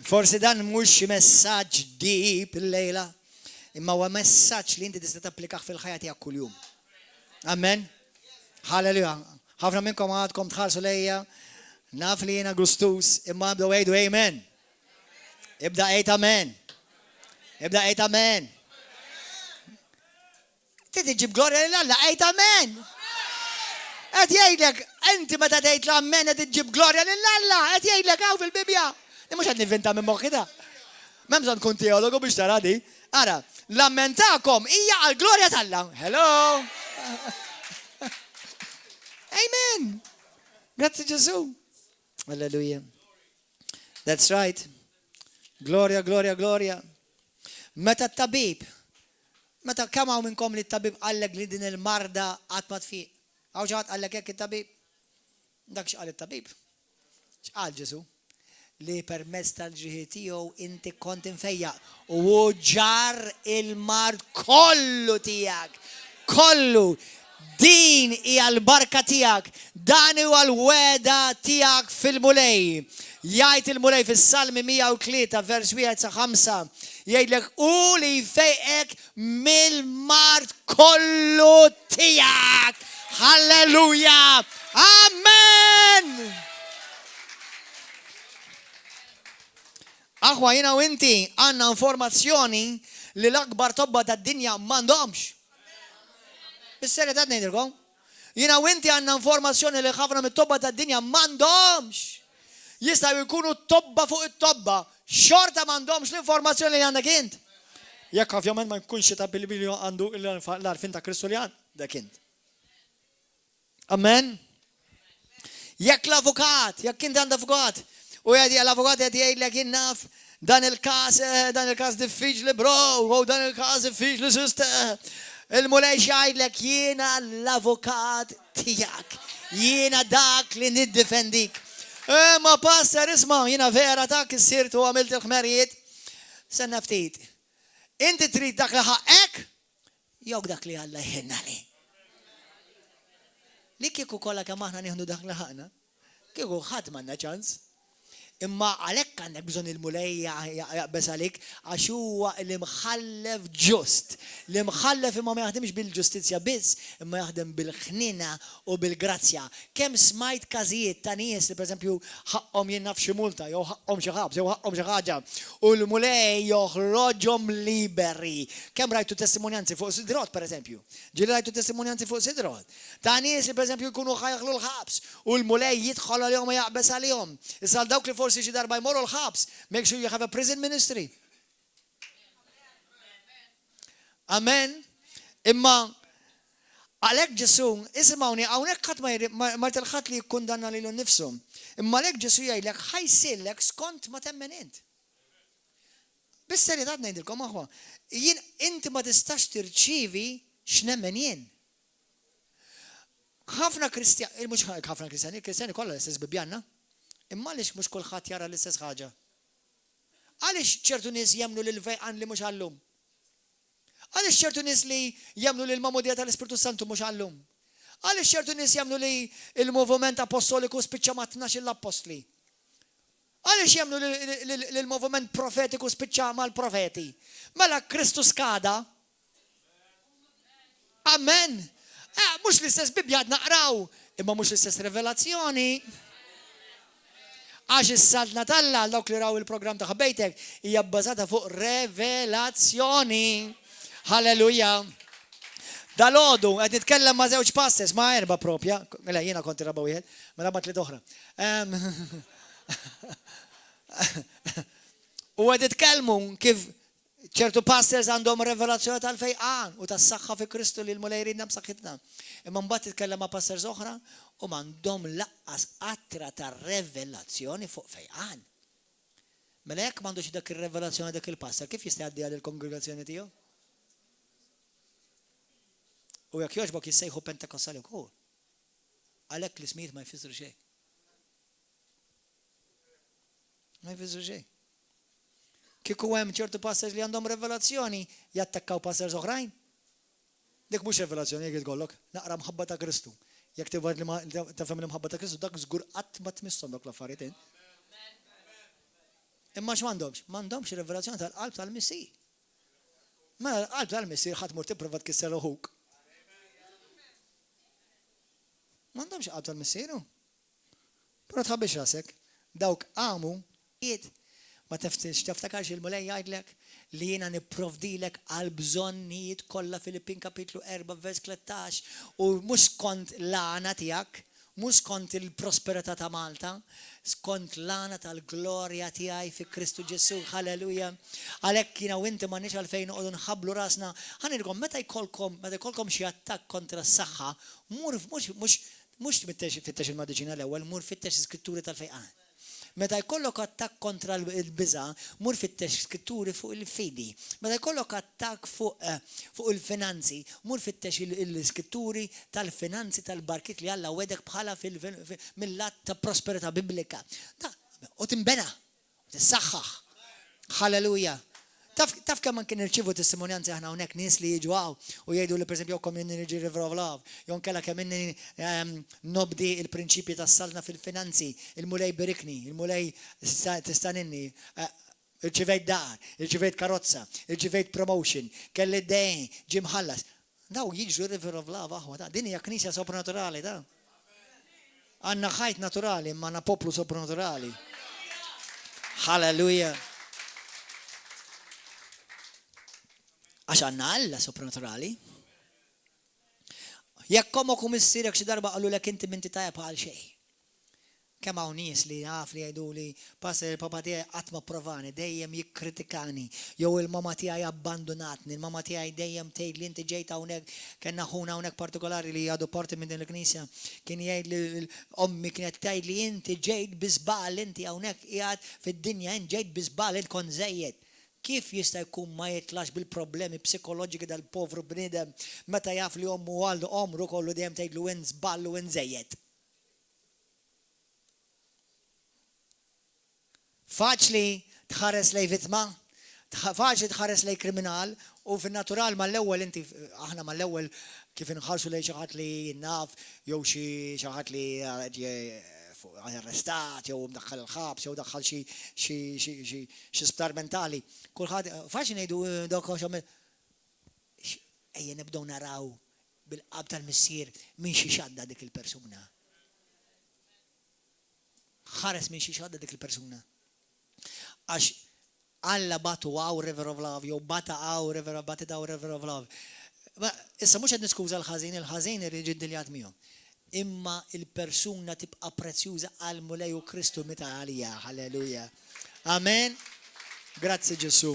Forsi dan mhux xi messaġġ deep illejla, imma huwa messaġġ li inti tista' tapplikah fil-ħajja tiegħek kuljum. Amen. Halleluja. Ħafna minnkom għadkom tħarsu lejja, naf li jiena gustus, imma bdew għidu amen. Ibda għid amen. Ibda għid amen. Trid iġib glorja lil Alla, għid amen. Qed jgħidlek, inti meta tgħid l-amen qed iġġib glorja lil Alla, qed jgħidlek hawn fil-Bibbja. Li mhux qed nivvinta minn moħħi ta. M'hemm bżonn tkun teologu biex tara di. Ara, l-amen tagħkom hija għall-glorja t'Alla. Hello! Amen! Grazzi Ġesu. Alleluja. That's right. Gloria, gloria, gloria. Meta t-tabib, meta kemm hawn minnkom li t-tabib qallek li din il-marda qatt ma tfiq? Hawn xi ħadd qallek hekk it-tabib? Dak x'qal it-tabib. X'qal Ġesu? Li permezz tal-ġrieħi tiegħu inti kont imfejjaq u hu ġarr il-mard kollu tiegħek. Kollu. Din hija l-barka tiegħek, dan huwa l-wegħda tiegħek fil-Mulej. Jgħid il-Mulej fis-Salmi 103 vers 1 sa 5, jgħidlek hu li jfejqek mill-mard kollu tiegħek. Halleluja! Amen! Aħwa jiena u inti għandna informazzjoni li l-akbar tobba tad-dinja m'għandhomx. Bis-serjetà ngħidilkom. Jiena u inti għandna informazzjoni li ħafna mit-tobba tad-dinja m'għandhomx. Jistgħu jkunu tobba fuq it-tobba. Xorta m'għandhomx l-informazzjoni li għandek int. Jekk ovvjament ma jkunx xi tabbilbilju għandu l-għarfien ta' Kristu li għandek int. Amen. Jekk l-avukat, jekk inti għand avukat, u jgħid l-avukat qed jgħidlek jien naf dan il-każ, eh, dan il-każ diffiċli bro, u dan il-każ diffiċli sister. Il-Mulej jgħidlek jiena l-avukat tiegħek. Jiena dak li niddifendik. Eh, ma pastor isma' jiena vera ta' kissirt u għamilt il-ħmerijiet. Senna ftit. Inti trid dak li ħaqqek Jew dak li Alla jħenn għalih. Li kieku kollha kemm aħna nieħdu dak li ħaqna, kieku ħadd m'għandna ċans. Imma għalhekk għandek bżonn il-Mulej jaqbeż għalik għax huwa l-imħallef ġust. L-imħallef imma ma jaħdimx bil-ġustizzja biss, imma jaħdem bil-ħniena u bil-grazzja. Kemm smajt każijiet ta' nies li pereżempju ħaqqhom jien naf xi multa jew ħaqqhom xi ħabs jew ħaqqhom xi ħaġa u l-Mulej joħroġhom liberi. Kemm rajtu testimonjanzi fuq Sidrot pereżempju? Ġieli rajtu testimonjanzi fuq Sidrot? Ta' nies li pereżempju jkunu ħa jaħlu l-ħabs u l-Mulej jidħol għalihom u jaqbeż għalihom. Issa għal dawk li forsi xi darba jmorru l-ħabs, make sure you have a prison ministry. Amen. Imma għalhekk Ġesù, isimgħuni, hawnhekk ħadd ma jrid il-ħadd li jikkundanna lilu nnifsu. Imma għalhekk Ġesù jgħidlek ħa jsirlek skont ma temmen int. Bis-serjetà ngħidilkom aħwa, jien inti ma tistax tirċievi x'nemmen jien. Ħafna Kristjani, mhux ħafna Kristjani, il-Kristjani kollha l-istess Bibbja għandna. Imma għaliex mhux kulħadd jara l-istess ħaġa? Għaliex ċertu nies jemmnu li l-fejqan li mhux għal-lum? Għaliex ċertu nies li jemmnu li l-magħmudija tal-Ispirtu s-Santu mhux għal-lum? Għaliex ċertu nies jemmnu li l-moviment apostoliku spiċċa ma' tnax-il appostli? Għaliex jemmnu li l-moviment profetiku spiċċa mal-profeti? Mela Kristu skada? Amen! Eh, mhux l-istess Bibbja għad naqraw, imma mhux l-istess rivelazzjoni. Għax is-saltna t'Alla għal dawk li raw il-programm ta' ħbejtek hija bbażata fuq revelazzjoni. Halleluja! Dalodu qed nitkellem ma' żewġ pastors, ma' erba' propja, mela jiena kont raba' wieħed, mela ma' tliet oħra. U qed nitkellmu kif Ċertu pastors għandhom revelazzjoni tal-fejqan u tas-saħħa fi Kristu li l-Mulej jridna b'saħħitna. Imma mbagħad titkellem ma' pastors oħra u m'għandhom laqqas qatra ta' revelazzjoni fuq fejqan. Mela jekk m'għandux dak ir-revelazzjoni dak il-pastor, kif jista' jgħaddiha lill-kongregazzjoni tiegħu? U jekk jogħġbok jissejħu Pentekostali wkoll. Għalhekk l-ismijiet ma jfissru xejn. Ma jfissru xejn. Kieku hemm ċertu pastors li għandhom revelazzjoni jattakkaw pastors oħrajn. Dik mhux revelazzjoni jekk tkollok, naqra mħabba ta' Kristu. Jekk tibgħat li tafhem l-imħabba ta' Kristu, dak żgur qatt ma tmisshom dawk l-affarijiet. Imma x'm'għandhomx? M'għandhomx revelazzjoni tal-qalb tal-Missier. Mela l-qalb tal-Missier ħadd mur tipprova tkisser uħuk. M'għandhomx qalb tal-Missieru. Però tħabbix rasek, dawk qamu Jiet, ma tiftakarx il-Mulej jgħidlek li jiena nipprovdilek għall-bżonnijiet kollha Filippin kapitlu 4 vers 13 u mhux skont l-għana tiegħek, mhux skont il-prosperità ta' Malta, skont l-għana tal-glorja tiegħi fi Kristu Ġesù. Halleluja. Għalhekk jiena u inti m'għandniex għalfejn noqogħdu nħabblu rasna. Ħa ngħidilkom meta jkollkom meta jkollkom xi attakk kontra s-saħħa, mur mhux mhux mhux tfittex il-mediċina l-ewwel, mur fittex l-iskritturi tal-fejqan. Meta jkollok attakk kontra l-biża', mur fittex skritturi fuq il-fidi. Meta jkollok attakk fuq fuq il-finanzi, mur fittex l-iskritturi tal-finanzi tal-barkiet li Alla wegħdek bħala mill-lat ta' prosperità biblika. U tinbena, u tissaħħaħ. Hallelujah. Taf, taf kemm anke nirċievu testimonjanzi aħna hawnhekk nies li jiġu hawn u jgħidu li pereżempju jew kemm inni niġi River of Love, jew inkella kemm inni ehm, nobdi il-prinċipji tas-saltna fil-finanzi, il-Mulej berikni, il-Mulej tistaninni, eh, irċivejt dar, irċivejt karozza, irċivejt promotion, kelli dejn, ġie mħallas. Daw jiġru River of Love aħwa ta' din hija knisja sopranaturali ta'. Għandna ħajt naturali imma għandna poplu sopranaturali. Hallelujah. Għax għandna Alla sopranaturali. Jekk omok u missierek xi darba qalulek inti minti tajjeb għal xejn. Kemm hawn nies li naf li jgħiduli, Pastor il-papa tiegħi qatt ma approvani, dejjem jikkritikani, jew il-mama tiegħi abbandunatni, il-mama tiegħi dejjem tgħidli inti ġejt hawnhekk, kellna ħuna hawnhekk partikolari li għadu parti minn din il-knisja, kien jgħidli ommi kienet tgħidli inti ġejt bi żball, inti hawnhekk qiegħed fid-dinja int ġejt bi żball, int kont żejjed. Kif jista' jkun ma jitlax bil-problemi psikoloġiki dal-povru bniedem meta jaf li ommu għal għomru kollu dejjem tgħidlu int żball u int żejjed? Faċli tħares lejn vittma, faċli tħares lejn kriminal u fin-natural mal-ewwel inti, aħna mal-ewwel kif inħarsu lejn xi ħadd li naf jew xi xi ħadd li ġie arrestat jew mdaħħal il-ħabs jew daħħal xi xi xi xi xi sptar mentali. Kulħadd faċli ngħidu dak għax għamel. Ejja nibdew naraw bil-qalb tal-Missier minn xiex għadda dik il-persuna. Ħares minn xiex għadda dik il-persuna. Għax Alla bagħtu hawn River of Love, jew bagħatha hawn River of bagħtet hawn River of Love. Issa mhux qed niskuża l-ħażin, il-ħażin irid jiġi ddiljat miegħu. Imma il-persuna tibqa' prezzjuża għal Mulej u Kristu meta għalija. Halleluja. Amen. Grazzi Ġesu.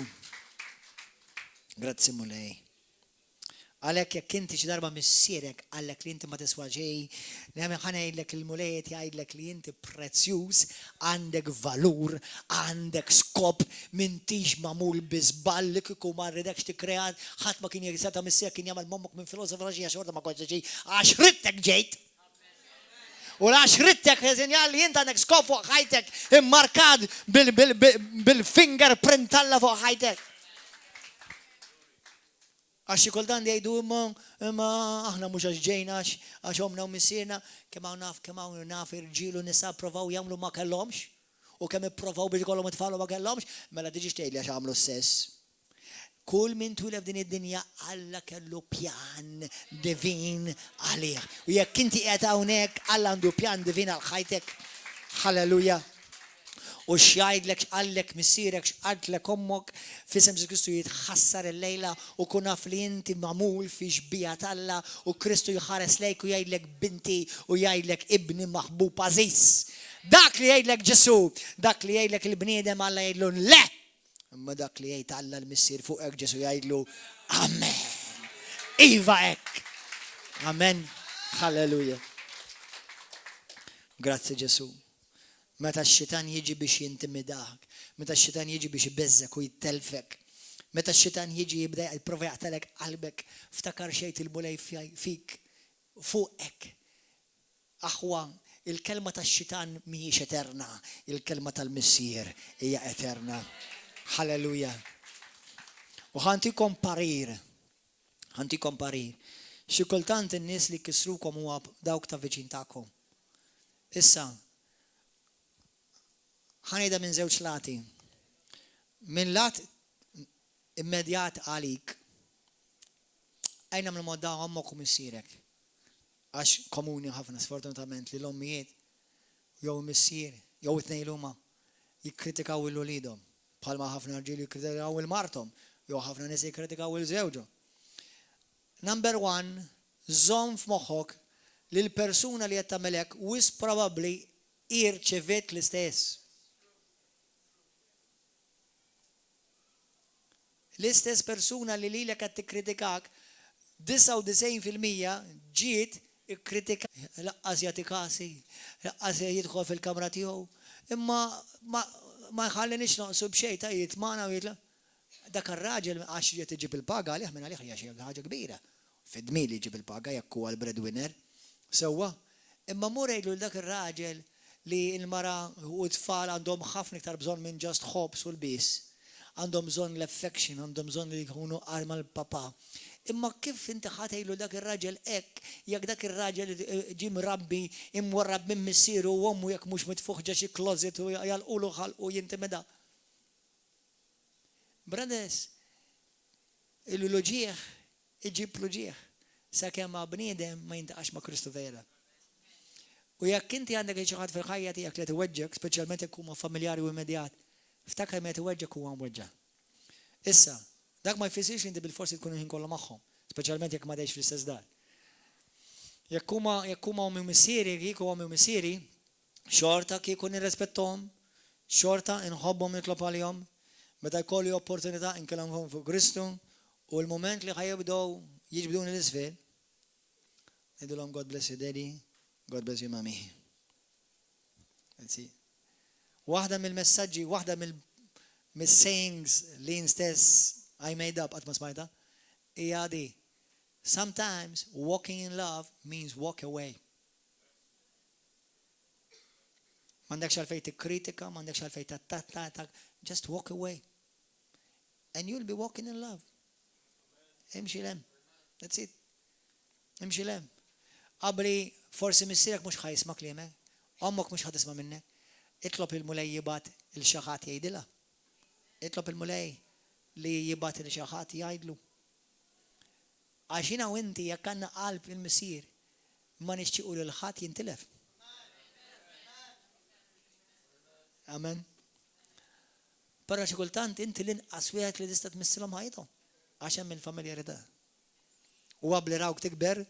Grazzi Mulej. Għalhekk jekk inti xi darba missierek qallek li inti ma tiswa xejn, ħa ngħidlek li l-Mulej qed jgħidlek li inti prezzjuż, għandek valur, għandek skop, m'intix magħmul bi żball li kieku ma rridekx tikkreat, ħadd ma kien seta' missierek kien jagħmel m'ommok minn filgħodu sa filgħaxija xorta ma kontx tiġi għax ridtek ġejt. U għax ridtek sinjal li int għandek skop fuq ħajtek immarkat bil-fingerprint t'Alla fuq ħajtek. Għax xi kultant jgħidu imma imma aħna mhux għax ġejna għax għax ommna u missierna, kemm hawn naf kemm hawn naf irġiel u nisa pprovaw jagħmlu ma kellhomx u kemm ipprovaw biex ikollhom it-tfal u ma kellhomx, mela tiġix tgħidli għax għamlu s-sess. Kull min twieled f'din id-dinja Alla kellu pjan divin għalih. U jekk inti qiegħed hawnhekk, Alla għandu pjan divin għal ħajtek. Halleluja. U x'jgħidlek, x'qallek missierek, x'qaltlek ommok, f'isem Ġesù Kristu jitħassar illejla u kun af li inti magħmul fi xbieha t'Alla u Kristu jħares lejk u jgħidlek binti u jgħidlek ibni maħbub għażiż. Dak li jgħidlek Ġesù, dak li jgħidlek il-bniedem Alla jgħidlu le! Imma dak li jgħid Alla l-Missier fuqek Ġesù jgħidlu Amen! Iva hekk! Amen! Halleluja! Grazzi Ġesù. Meta x-xitan jiġi biex jintimidak, meta x-xitan jiġi biex ibeżżgħek u jtellfek, meta x-xitan jiġi jibda jipprova jaqtagħlek qalbek, ftakar x'jgħid il-Mulej fik, fuqek. Aħwa, il-kelma tax-xitan mhijiex eterna, il-kelma tal-Missier hija eterna. Halleluja. U ħa ntikom parir, ħa ntikom parir. Xi kultant in-nies li jkissrukom huwa dawk ta' viċin tagħkom. Issa, ħa ngħidha minn żewġ lati. Minn lat immedjat għalik, ejja nagħmlu mod da ommok u missierek. Għax komuni ħafna sfortunatament li l-ommijiet jew il-missier jew it-tnejn li huma jikkritikaw lil uliedhom bħalma ħafna rġiel jikkritikaw 'il marthom jew ħafna nisa jikkritikaw 'il żewġhom. Number one, żomm f'moħħok li l-persuna li qed tagħmel hekk wisq probabbli hi rċeviet l-istess. L-istess persuna li lilek qed tikkritikak, 99% ġiet ikkritikata. Laqqas jagħti kasi, laqqas jidħol fil-kamra tiegħu, imma ma jħallinix nonqsu b'xejn ta' jitmagħna u jitla'. Dak ir-raġel għax qed iġib il-paga għalih minn għalih hija xi ħaġa kbira. Fid-dmir li jġib il-paga jekk huwa l-breadwinner. Sewwa? Imma mur għidlu lil dak ir-raġel li l-mara u t-tfal għandhom ħafna iktar bżonn minn just ħobż u lbies. Għandhom bżonn l-affection, għandhom bżonn li jkunu mal-papà. Imma kif inti ħa tgħidlu dak ir-raġel hekk jekk dak ir-raġel ġie mrabbi, imwarrab minn missieru u ommu jekk mhux mitfugħ ġo xi closet u jagħlqulu ħalqu jintimida. Brothers, l-uġigħ iġib l-uġigħ sakemm ma bniedem ma jintaqax ma' Kristu vera. U jekk inti għandek xi ħadd fil-ħajja tiegħek li qed iweġġek, speċjalment jekk huma familjari u immedjat, ftakar meta iweġġek huwa mweġġa'. Issa, dak ma jfissirx li inti bilforsi tkun il-ħin kollu magħhom, speċjalment jekk ma tgħix fl-istess dar. Jekk huma jekk huma ommi u missieri, kieku ommi u missieri, Xorta kieku nirrispetthom, xorta inħobbhom nitlob għalihom, meta jkolli opportunità inkellmhom fuq Kristu u l-mument li ħa jibdew jiġbduni 'l isfel, ngħidilhom God bless you daddy, God bless you mommy. That's it. Waħda mill-messaġġi, waħda mill-sayings li jien stess I made up qatt ma smajtha, hija di, Sometimes walking in love means walk away. M'għandekx għalfejn tikkritika, m'għandekx għalfejn tattattak, just walk away. And you'll be walking in love. Imxi lem. That's it. Imxi lem. Qabli forsi missierek mhux ħa jisma' kliemek, ommok mhux ħa tisma' minnek. Itlob il-Mulej jibgħat il xi ħadd jgħidilha. Itlob il-Mulej li jibgħat il xi ħadd jgħidlu. Għax jiena u inti jekk għandna qalb il-Missier ma nixtiequ lil ħadd jintilef. Amen. Però xi kultant inti l-inqas wieħed li tista' tmissilhom ħajjithom għax hemm il-familjarità. U qabli rawk tikber,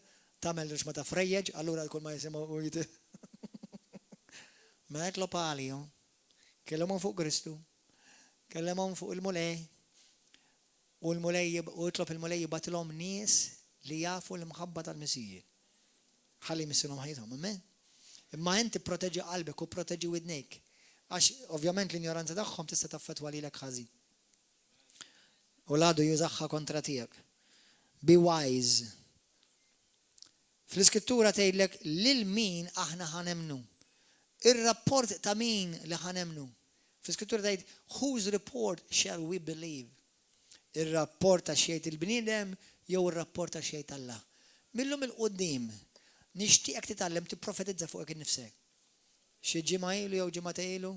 tagħmel ruxma ta' frejjeġ, allura kull ma jisimgħu u jiti. Mela itlob għalihom. Kellimhom fuq Kristu. Kellimhom fuq il-Mulej. U l-Mulej u itlob il-Mulej jibgħatilhom nies li jafu l-imħabba tal-Missier. Ħalli jmissilhom ħajjithom. Amen. Imma inti pproteġi qalbek u pproteġi widnejk. Għax ovvjament l-injoranza tagħhom tista' taffettwa lilek ħażin. U l-għadu jużaha kontra tiegħek. Be wise. Fl-Iskrittura tgħidlek lil min aħna ħa nemmnu. Ir-rapport ta' min li ħa nemmnu. Fl-Iskrittura tgħid whose report shall we believe? Ir-rapport ta' x'jgħid il-bniedem jew ir-rapport ta' x'jgħid Alla? Mil-lum 'il quddiem nixtieqek titgħallem tipprofetizza fuqek innifsek. Xi ġimgħa ilu jew ġimgħatej ilu,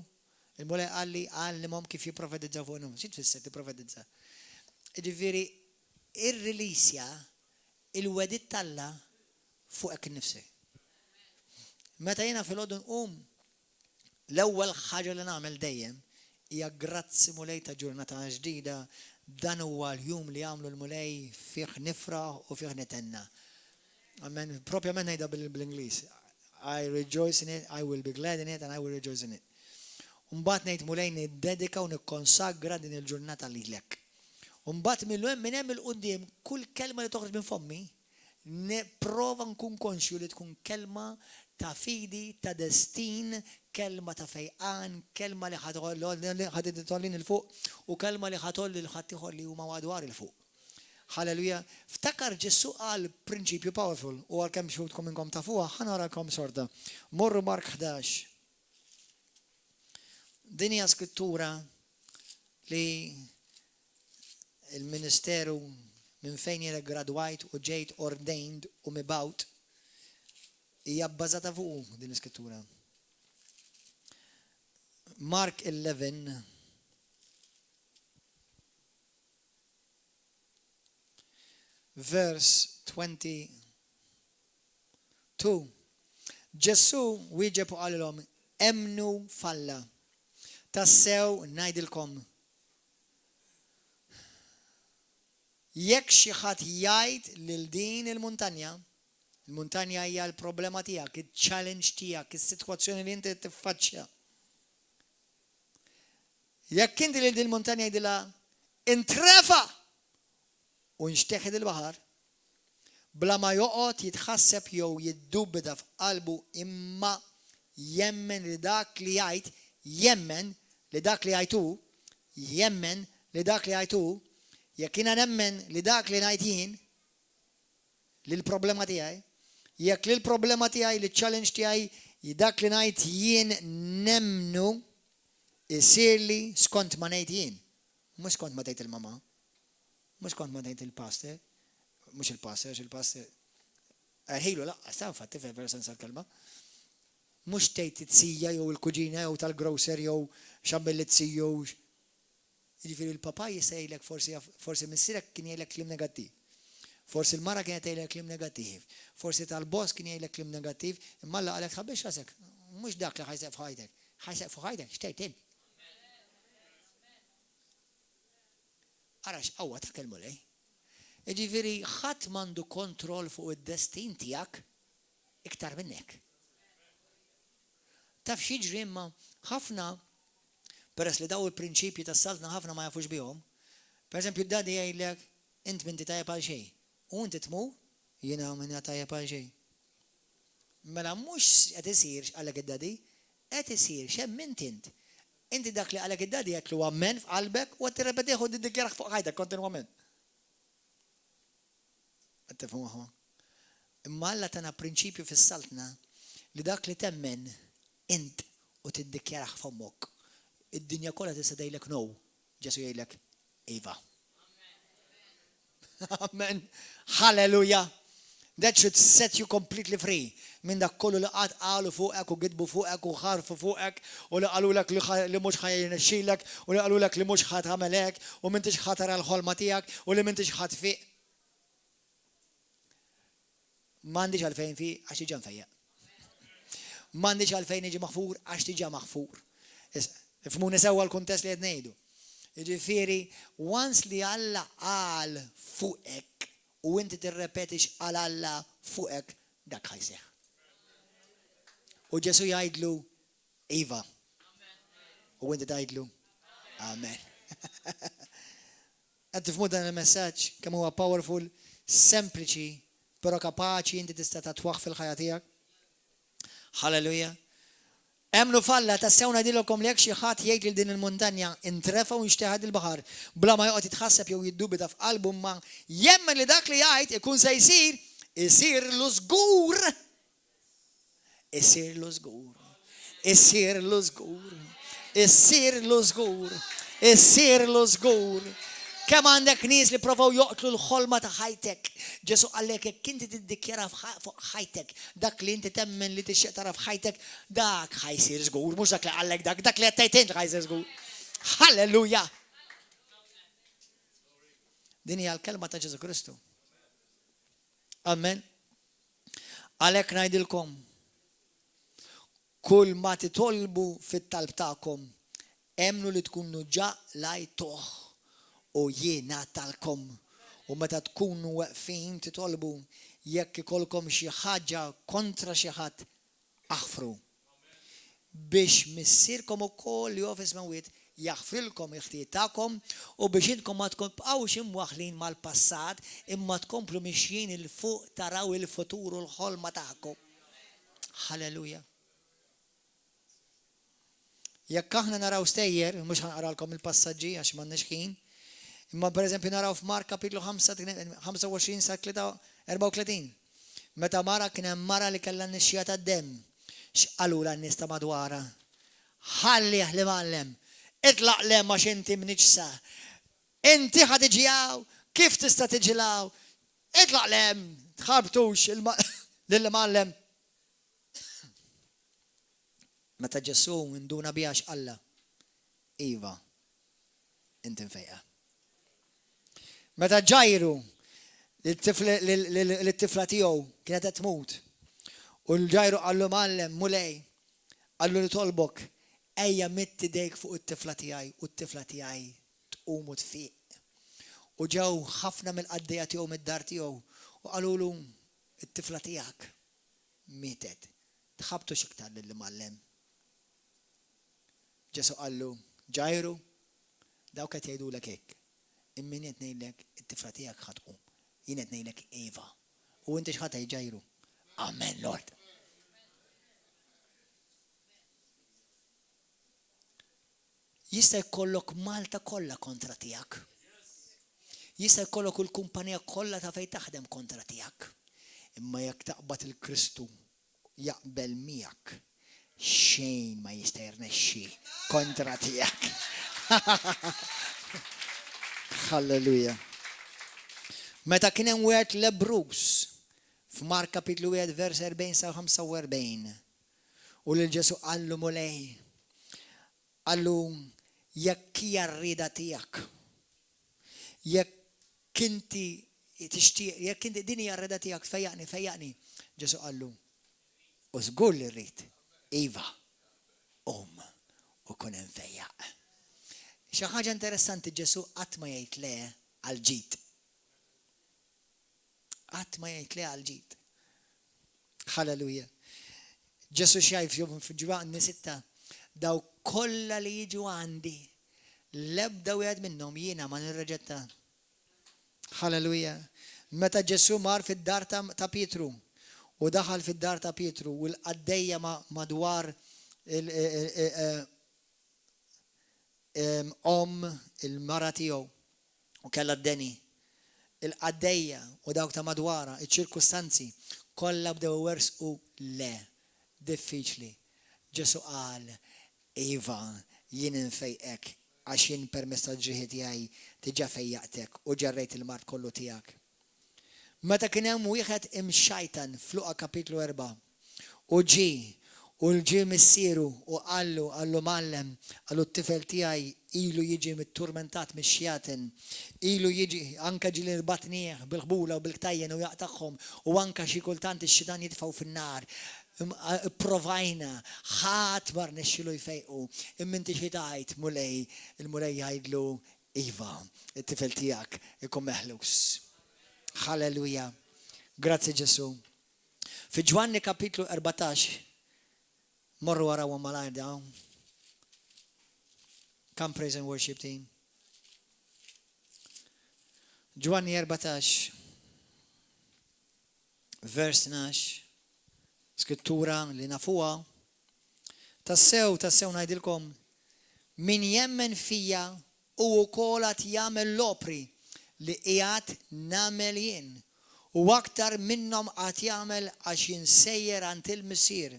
il-Mulej qalli għallimhom kif jipprofetizzaw fuq innifshom. Xi tfisser tipprofetizza? Jiġifieri irrilisja il-wegħdiet t'Alla fuqek innifsek. Meta jiena filgħodu nqum, L-ewwel ħaġa li nagħmel dejjem hija grazzi Mulej ta' ġurnata ġdida, dan huwa l-jum li għamlu l-Mulej fih nifraħ u fih nithenna. Amen. Propjament ngħidha bl-Ingliż. I rejoice in it, I will be glad in it and I will rejoice in it. Mbagħad ngħid Mulej niddedika u nikkonsagra din il-ġurnata lilek. Mbagħad minn hemm il-quddiem kull kelma li toħroġ minn fommi Nipprova nkun konxju li tkun kelma ta' fidi, ta' destin, kelma ta' fejqan, kelma li ħa tgħollini 'l fuq u kelma li ħa tgħolli lil ħaddieħor li huma madwari 'l fuq. Hallelujah. Ftakar Ġesù qal prinċipju powerful u għalkemm xi wħud minnkom tafuha, ħa naqralkom xorta. Morru Mark 11. Din hija skrittura li Il-ministeru minn fejn jiena ggradwajt u ġejt ordained u mibgħut hija bbażata fuqu din l-iskrittura. Mark 11 verse 22 Ġesù wieġeb u qalilhom, Emmnu f'Alla. Tassew ngħidilkom, Jekk xi ħadd jgħid lil din il-muntanja, il-muntanja hija l-problema tiegħek, iċ-challenge tiegħek, is-sitwazzjoni li inti qed tiffaċċja. Jekk inti lil din il-muntanja jgħidilha intrefa' u nxteħet il-baħar, bla ma joqgħod jitħasseb jew jiddubita f'qalbu imma jemmen li dak li jgħid, jemmen li dak li jgħid hu, jemmen li dak li jgħid hu, jekk jiena nemmen li dak li ngħid jien, lill-problema tiegħi, jekk lill-problema tiegħi, liċ-challenge tiegħi, dak li ngħid jien nemmnu, isirli skont ma ngħid jien, mhux skont ma tgħid il-mamà, mhux skont ma tgħid il-pastor, mhux il-pastor, għax il-pastor erħilu laqqas, ta' infatti fil-vera sens tal-kelma. Mhux tgħid it-sija jew il-kuġina jew tal-grocer jew x'għamilli t-siju. Jiġifieri l-papà jista' jgħidlek forsi forsi missierek kien jgħidlek kliem negattiv. Forsi l-mara kienet tgħidlek kliem negattiv. Forsi tal-boss kien jgħidlek kliem negattiv, imma Alla qalek tħabbix rasek. Mhux dak li ħa jseħħ f'ħajtek. Ħa jseħħ fuq ħajtek x'tgħid int. Ara x'qawwa ta' il-Mulej. Jiġifieri ħadd m'għandu kontroll fuq id-destin tiegħek iktar minnek. Taf x'jiġri imma ħafna peress li daw il-prinċipji tas-saltna ħafna ma jafux bihom. Per eżempju, d-daddy jgħidlek int m'inti tajjeb għal xejn. U inti tmur, jiena m'inhi tajjeb għal xejn. Mela mhux qed isir x'qalek id-daddy, qed isir x'emmint int. Inti dak li qalek id-daddy għedtlu ammen f'qalbek u qed tirrepetih u tiddikjarah fuq ħajtek kontinwament. Qed tifhmu aħwa? Imma Alla tana prinċipju fis-saltna li dak li temmen int u tiddikjarah f'fommok, id-dinja kollha tista' tgħidlek no, Ġesù jgħidlek iva. Amen. Hallelujah. That should set you completely free minn dak kollu li qatt qalu fuqek u gidbu fuqek u ħarfu fuqek u li qalulek li mhux ħa jirnexxilek u li qalulek li mhux ħa tagħmel hekk u m'intix ħa tara l-ħolma tiegħek u li m'intix ħa tfiq. M'għandix għalfejn nfiq għax diġà mfejjaq. M'għandix għalfejn niġi maħfur għax diġà maħfur. Ifhmuni sewwa l-kuntest li qed ngħidu. Jiġifieri, once li Alla qal fuqek u inti tirrepeti x'qal Alla fuqek, dak ħa jseħħ. U Ġesù jgħidlu, Iva. U inti tgħidlu, Amen. Qed tifhmu dan il-messaġġ kemm huwa powerful, sempliċi, però kapaċi inti tista' tatwah fil-ħajja tiegħek? Hallelujah. Emmnu f'Alla, tassew ngħidilkom li jekk xi ħadd jgħid lil din il-muntanja, 'Intrefa' u nxteħet il-baħar', bla ma joqgħod jitħasseb jew jiddubita f'qalbu imma jemmen li dak li jgħid ikun se jsir, isirlu żgur. Isirlu żgur. Isirlu żgur. Isirlu żgur. Isirlu żgur. Kemm għandek nies li provaw joqtlu l-ħolma ta' ħajtek. Ġesù qallek jekk inti tiddikjara fuq ħajtek dak li inti temmen li tixtieq tara f'ħajtek, dak ħa jsir żgur, mhux dak li qallek dak, dak li qed tgħid int ħa jsir żgur. Halleluja! Din hija l-kelma ta' Ġesù Kristu. Amen. Għalhekk ngħidilkom, kull ma titolbu fit-talb tagħkom, emmnu li tkunu ġa qlajtuh u jingħatalkom. U meta tkunu weqfin titolbu, jekk ikollkom xi ħaġa kontra xi ħadd, aħfru. Biex Missierkom ukoll li hu fis-smewwiet jaħfrilkom il-ħtijiet tagħkom u biex intkom ma tibqgħux imwaħħlin mal-passat imma tkomplu mixjin 'il fuq taraw il-futur u l-ħolma tagħkom. Halleluja. Jekk aħna naraw stejjer, mhux ħa naqralkom il-passaġġi għax m'għandniex ħin, imma pereżempju naraw f'Mark kapitlu 25 sa 34. Meta mara kien hemm mara li kellha nixxija tad-demm, x'qalulha n-nies ta' madwarha? Ħallih l-imgħallem, itlaq 'l hemm għax inti mniġġsa. Inti ħa tiġi hawn? Kif tista' tiġi 'l hawn? Itlaq 'l hemm, tħarbtux lill-imgħallem. Meta Ġesù induna biha x'qalha? Iva, inti mfejqa. Meta Ġajru lit-tifla tiegħu kienet qed tmut, u l-Ġajru qallu Mgħallem, Mulej, qallu nitolbok, ejja midd idejk fuq it-tifla tiegħi u t-tifla tiegħi tqum u tfiq. U ġew ħafna mill-qaddejja tiegħu mid-dar tiegħu u qalulu it-tifla tiegħek mietet. Tħabbtux iktar lill-Imgħallem. Ġesù qallu, Ġajru, dawk qed jgħidulek hekk, imma jien qed ngħidlek it-tifla tiegħek ħa tqum. Jien qed ngħidlek iva. U inti x'ħa tgħid Ġajru? Amen, Lord. Jista' jkollok Malta kollha kontra tiegħek. Jista' jkollok il-kumpanija kollha ta' fejn taħdem kontra tiegħek. Imma jekk taqbad il-Kristu jaqbel miegħek, xejn ma jista' jirnexxi kontra tiegħek. Halleluja. Meta kien hemm wieħed lebbruż f'Mark kapitlu 1 vers 40 sa 45 u lil Ġesù qallu Mulej, qallu jekk hija r-rieda tiegħek, jekk inti tixtieq, jekk inti din hija r-rieda tiegħek, fejjaqni, fejjaqni. Ġesù qallu, u żgur li rrid, iva, qum u kun imfejjaq. Xi ħaġa interessanti Ġesù qatt ma jgħid le għal ġid. Qatt ma jgħid le għal ġid. Halleluja. Ġesù x'jgħid f'Ġwanni 6, Dawk kollha li jiġu għandi, l-ebda wieħed minnhom jiena ma nirreġetta. Hallelujah. Meta Ġesù mar fid-dar ta' Pietru u daħal fid-dar ta' Pietru u l-qaddejja madwar omm il-mara tiegħu u kellha d-deni, il-qaddejja u dawk ta' madwarha, iċ-ċirkustanzi, kollha bdew iwerżqu le, diffiċli. Ġesù qal, Iva, jien infejqek, għax jien permezz tal-ġrieħi tiegħi diġà fejjaqtek u ġarrejt il-mard kollu tiegħek. Meta kien hemm wieħed imxajtan f'Luqa kapitlu 4, u ġie, u ġie missieru u qallu, qallu, Mgħallem, qallu t-tifel tiegħi ilu jiġi tturmentat mix-xjaten, ilu jiġi, anke ġieli rbatnieh bil-ħbula u bil-ktajjen u jaqtagħhom, u anke xi kultant ix-xitan jitfgħu fin-nar. Ipprovajna, ħadd ma rnexxielu jfejqu. Imma inti xi tgħid, Mulej? Il-Mulej jgħidlu, Iva, it-tifel tiegħek ikun meħlus. Hallelujah. Grazzi Ġesù. Fi Ġwanni kapitlu 14, morru warawhom malajr dawn. Come praise and worship team. Ġwanni 14, vers 12, skrittura li nafuha. Tassew, tassew ngħidilkom, min jemmen fija Hu wkoll għad jagħmel l-opri li qiegħed nagħmel jien, u aktar minnhom għad jagħmel għax jien sejjer għand il-Missier.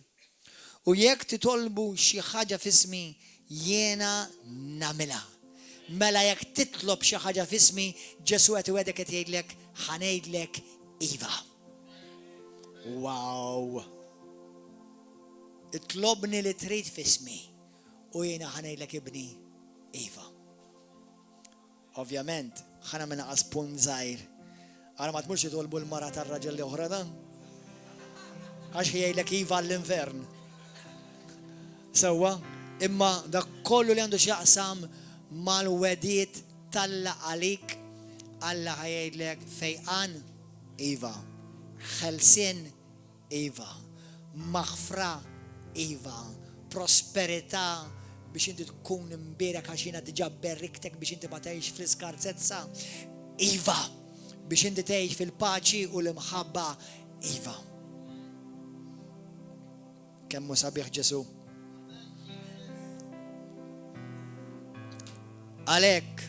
U jekk titolbu xi ħaġa f'ismi, jiena nagħmilha. Mela jekk titlob xi ħaġa f'ismi, Ġesù qed iwegħdek qed jgħidlek, ħa ngħidlek iva. Wow! Itlobni li trid f'ismi u jiena ħa ngħidlek ibni Iva. Ovvjament, ħa nagħmel naqas punt żgħir. Ara ma tmurx titolbu l-mara tar-raġel li oħra dan. Għax jgħidlek iva għall-infern. Sewwa, imma dak kollu li għandu x'jaqsam mal-wegħdiet t'Alla għalik, Alla ħa jgħidlek fejqan, iva. Ħelsien, Iva. Maħfra, iva. Prosperità, biex inti tkun imbierek għax jiena diġà beriktek biex inti ma tgħix fl-iskarsezza, iva. Biex inti tgħix fil-paċi u l-imħabba, iva. Kemm hu sabiħ Ġesù. Għalhekk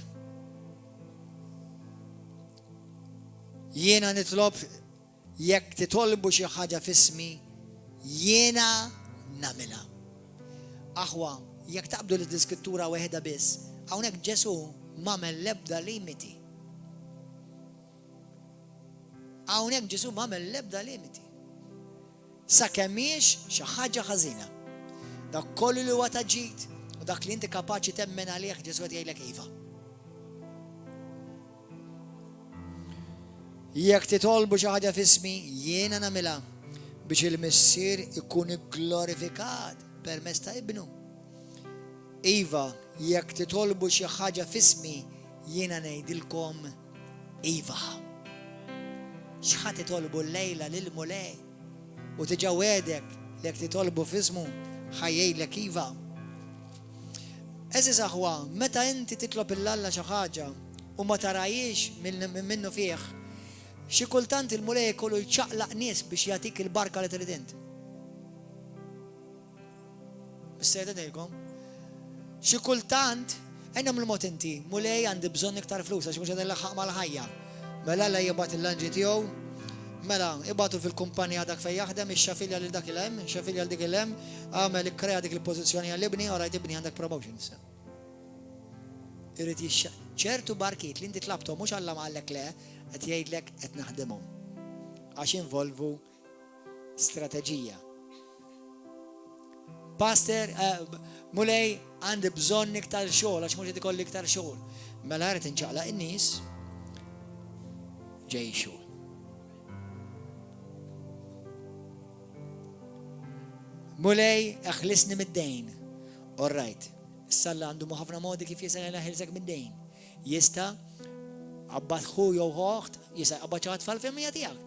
jiena nitlob Jekk titolbu xi ħaġa f'ismi, jiena nagħmilha. Aħwa, jekk taqbdu l-iskrittura waħedha biss, hawnhekk Ġesù m'għamel l-ebda limiti. Hawnhekk Ġesù m'għamel l-ebda limiti. Sakemm mhijiex xi ħaġa ħażina. Dak kollu li huwa ta' ġid u dak li inti kapaċi temmen għalih Ġesù qed jgħidlek iva. Jekk titolbu xi ħaġa f'ismi, jiena nagħmilha biex il-Missier ikun igglorifikat permezz ta' Ibnu. Iva, jekk titolbu xi ħaġa f'ismi, jiena ngħidilkom iva. X'ħa titolbu llejla lill-Mulej? U diġà wegħdek li jekk titolbu f'ismu, ħa jgħidlek iva. Għeżież aħwa, meta inti titlob 'il Alla xi ħaġa u ma tarahiex minnufih, xi kultant il-Mulej ikollu jċaqlaq nies biex jagħtik il-barka li trid int. Missejt ngħidilkom. Xi kultant, ejja nagħmlu mod inti, Mulej għandi bżonn iktar flus għax mhux qed nlaħħaq mal-ħajja. Mela Alla jibgħat l-anġli tiegħu, mela ibagħtu fil-kumpanija dak fejn jaħdem, ixxafilja lil dak il hemm, ixxafilja lil dik il hemm, għamel ikkrea dik il-pożizzjoni għal ibni, alright ibni għandek promotion issa. Irid jixxa ċertu barkiet li inti tlabthom mhux Alla ma qallek le, qed jgħidlek qed naħdimhom. Għax involvu strateġija. Pastor, eh, Mulej, għandi bżonn iktar xogħol għax mhux qed ikolli iktar xogħol. Mela qed inċaqlaq in-nies ġej xogħol. Mulej, eħlisni mid-dejn. All right. Issa Alla għandu ħafna modi kif jista' jeħilsek mid-dejn. Jista' qabbad ħu jew oħt, jista' jqabbad xi ħadd fal-familja tiegħek.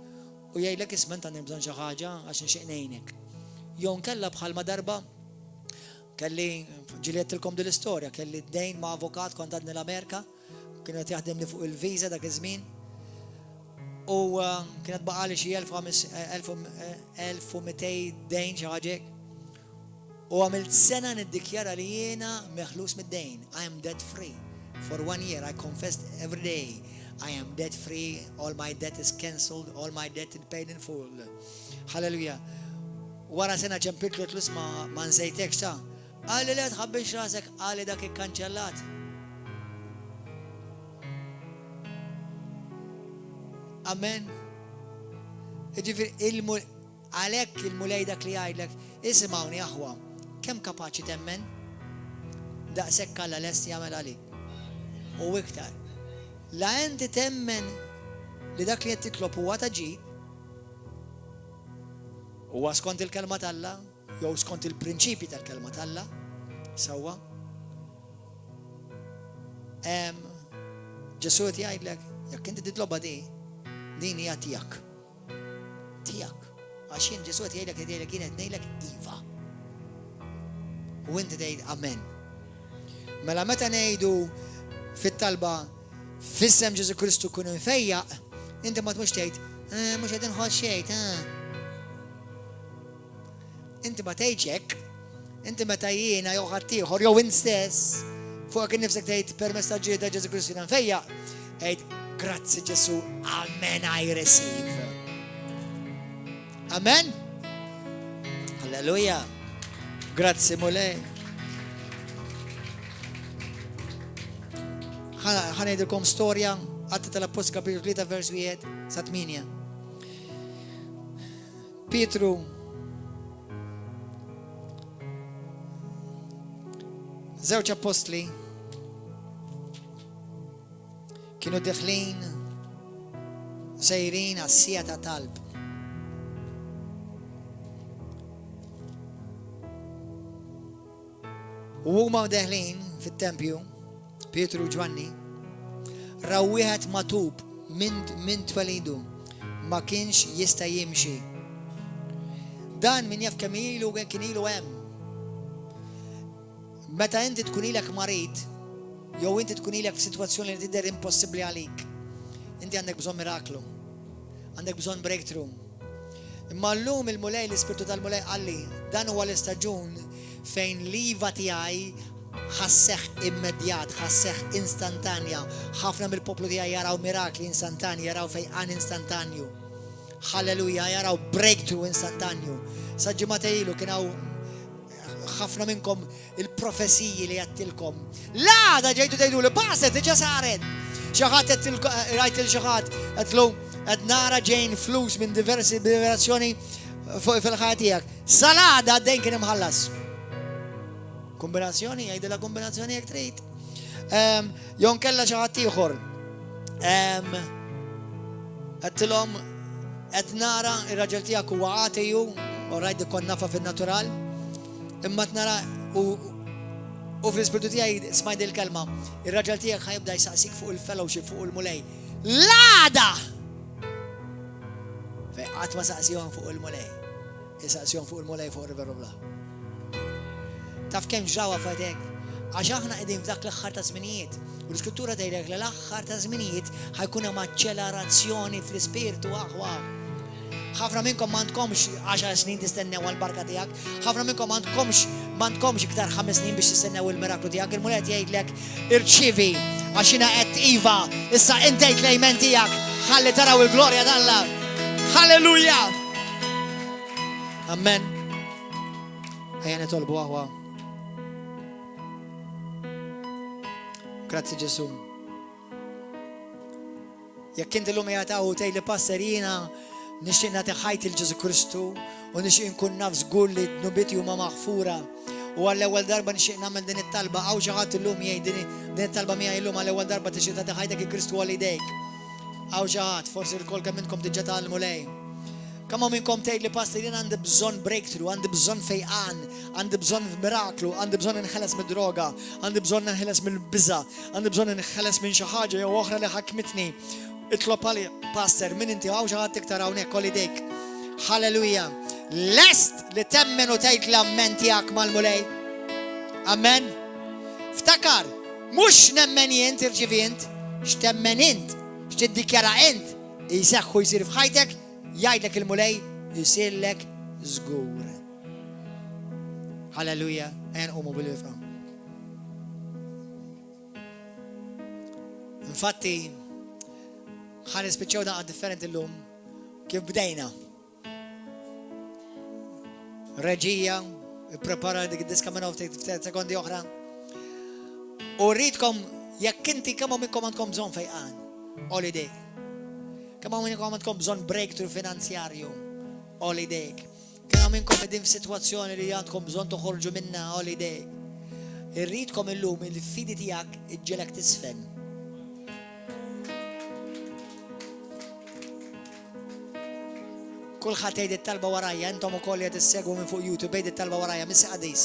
U jgħidlek isma' int għandi bżonn xi ħaġa għax nixtieq ngħinek. Jew nkella bħalma darba kelli ġieli għedtilkom din l-istorja, kelli dejn ma' avukat kont għadni l-Amerika, kien qed jaħdimli fuq il-visa dak iż-żmien. U kienet baqali xi 1200 dejn xi ħaġa hekk. U għamilt sena niddikjara li jiena meħlus mid-dejn. I am debt free. For one year I confessed every day I am debt free, all my debt is cancelled, all my debt is paid in full. Hallelujah. Wara sena ċempiltlu għedtlu isma' ma nsejtekx ta'. Qalli le tħabbilx rasek qalli dak ikkanċellat. Amen. Ġifieri għalhekk il-Mulej dak li jgħidlek, isimgħuni aħwa, kemm kapaċi temmen? Daqshekk Alla lest jagħmel għalik. U iktar. La inti temmen li dak li qed titlob huwa ta' ġid, Huwa skont il-Kelma t'Alla, jew skont il-prinċipji tal-Kelma t'Alla, sewwa. Ġesù qed jgħidlek, jekk inti titlobha di, din hija tiegħek. Tiegħek. Għax jien Ġesù qed jgħidlek qed jgħidlek jien qed ngħidlek iva. U inti tgħid amen. Mela meta ngħidu fit-talba F'isem Ġesù Kristu kun imfejjaq, inti ma tmux tgħid, eh, mhux qed inħoss xejn, eh. Inti ma tgħidx hekk. Inti meta jiena jew ħaddieħor jew int stess fuq innifsek tgħid permezz ta' ġieda Ġesù Kristu jiena nfejjaq, għid grazzi Ġesù, amen I receive. Amen. Alleluja. Grazzi Mulej. Ħa ngħidilkom storja Atti tal-Appostli kapitlu 3 vers 1 sa 8. Pietru żewġ appostli Kienu deħlin sejrin għas-siegħa ta' talb. U huma deħlin fit-tempju, Pietru u Ġwanni, raw wieħed matub minn min twelidu ma kienx jista' jimxi. Dan min jaf kemm ilu kien ilu hemm. Meta inti tkun ilek marid, jew inti tkun ilek f'sitwazzjoni li tidher impossibbli għalik, inti għandek bżonn miraklu. Għandek bżonn breakthrough. Imma llum il-Mulej, l-Ispirtu tal-Mulej qalli, dan huwa l-istaġun fejn l-iva tiegħi ħa sseħħ immedjat, ħa sseħħ instantanja. Ħafna mill-poplu tiegħi jaraw mirakli instantanji, jaraw fejqan instantanju. Halleluja, jaraw breakthrough instantanju. Sa ġimgħa ilu kien hawn ħafna minnkom il-profeziji li għattilkom. L-għada ġejtu tgħidu li pastor diġà saret. Xi ħadd rajt il xi ħadd qedlu qed nara ġejn flus minn diversi direzzjoni fuq fil-ħajja tiegħek. Sal-għada dejn kien imħallas. Kombinazzjoni, jgħidilha kombinazzjoni jekk trid. Ehm, Jon kella xi ħadd ieħor. Ehm, għedtilhom qed nara ir-raġel tiegħek huwa ateju, u rajt dik kont nafa fin-natural, imma qed nara u u fl-ispirtu tiegħi smajt il-kelma, ir-raġel tiegħek ħa jibda jsaqsik fuq il-fellowship fuq il-Mulej. L-għada! Fej qatt ma saqsihom fuq il-Mulej. Isaqsihom fuq il-Mulej fuq River of Love. Taf kemm ġraw affarijiet hekk? Għax aħna qegħdin f'dak l-aħħar ta' żminijiet. U l-Iskrittura tgħidlek li l-aħħar ta' żminijiet ħa jkun hemm aċċelerazzjoni fl-ispirtu aħwa. Ħafna minnkom m'għandkomx għaxar snin tistennew għall-barka tiegħek. Ħafna minnkom m'għandkomx m'għandkomx iktar ħames snin biex tistennew il-miraklu tiegħek. Il-Mulej qed jgħidlek irċievi għax jiena qed iva, issa int tgħid l-amen tiegħek ħalli taraw il-glorja t'Alla. Halleluja! Amen. Ejja nitolbu aħwa. Grazzi Ġesu. Jekk inti llum qiegħed hawn u tgħid li pastor jiena nixtieq nagħti ħajti l Ġesu Kristu u nixtieq nkun naf żgur li dnubieti huma maħfura. U għall-ewwel darba nixtieq nagħmel din it-talba, hawn xi ħadd illum jgħid din it-talba miegħi illum għall-ewwel darba tixtieq tagħti ħajtek il Kristu għal idejk. Hawn xi ħadd, forsi lkoll kemm intkom diġà tal-Mulej. Kemm hawn minnkom tgħid li pastor jien għandi bżonn breakthrough, għandi bżonn fejqan, għandi bżonn miraklu, għandi bżonn inħeles mid-droga, għandi bżonn inħeles mill-biża, għandi bżonn inħeles minn xi ħaġa jew oħra li ħakmitni. Itlob għalija, pastor, min inti hawn xi ħadd iktar hawnhekk għolli idejk. Halleluja. Lest! li temmen u tgħid l-ammen tiegħek mal-Mulej. Amen. Ftakar, mhux nemmen jien tirċivi int, x'temmen int, x'tiddikjara int, jseħħu jsir f'ħajtek, jgħidlek il-Mulej jsirlek żgur. Halleluja, ejja nqumu bil-wifqa. Infatti, ħa nispiċċaw daqqa differenti llum kif bdejna. Reġija, prepara dik id-diska minn ftit sekondi oħra. U rridkom, jekk inti kemm minnkom għandkom bżonn fejqan, holiday. Kemm minnkom għandkom bżonn breakthrough finanzjarju, holiday. Kemm minnkom qegħdin f'sitwazzjoni li għandkom bżonn toħorġu minnha holiday. Irridkom illum il-fidi tiegħek iġġelek tisfen. Kulħadd jgħid it-talba warajja, intom ukoll qed issegwu minn fuq YouTube jgħid it-talba warajja, missi qadis.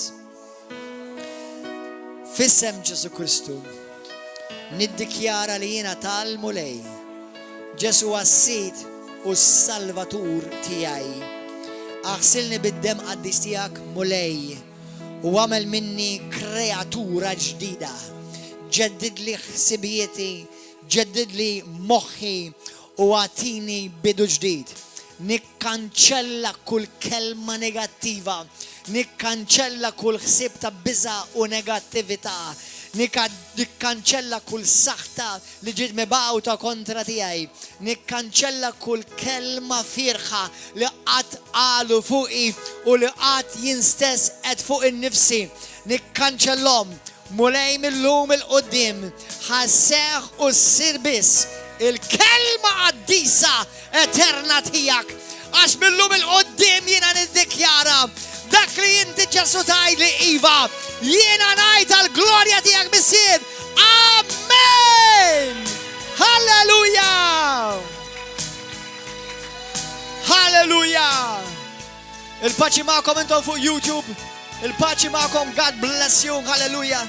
F'isem Ġesu Kristu, niddikjara li jiena tal-Mulej. Ġesu għas-Sid u s-Salvatur tiegħi. Aħsilni bid-demm qaddis tiegħek, Mulej, u agħmel minni kreatura ġdida. Ġeddidli ħsibijieti, ġeddidli moħħi u agħtini bidu ġdid. Nikkanċella kull kelma negattiva, nikkanċella kull ħsieb ta' biża' u negattività, nikkanċella kull saħta li ġiet mibgħuta kontra tiegħi. Nikkanċella kull kelma fierħa li qatt qalu fuqi u li qatt jien stess għedt fuq innifsi. Nikkanċellhom, Mulej mil-lum 'il quddiem ħa sseħħ u ssir biss il-kelma qaddisa eterna tiegħek. Għax mil-lum 'il quddiem jiena niddikjara dak li inti Ġesu tgħidli iva, jiena ngħid għall-glorja tiegħek Missier. Amen! Halleluja! Halleluja! Il-paċi magħkom intom fuq YouTube. Il-paċi magħkom, God bless you, halleluja!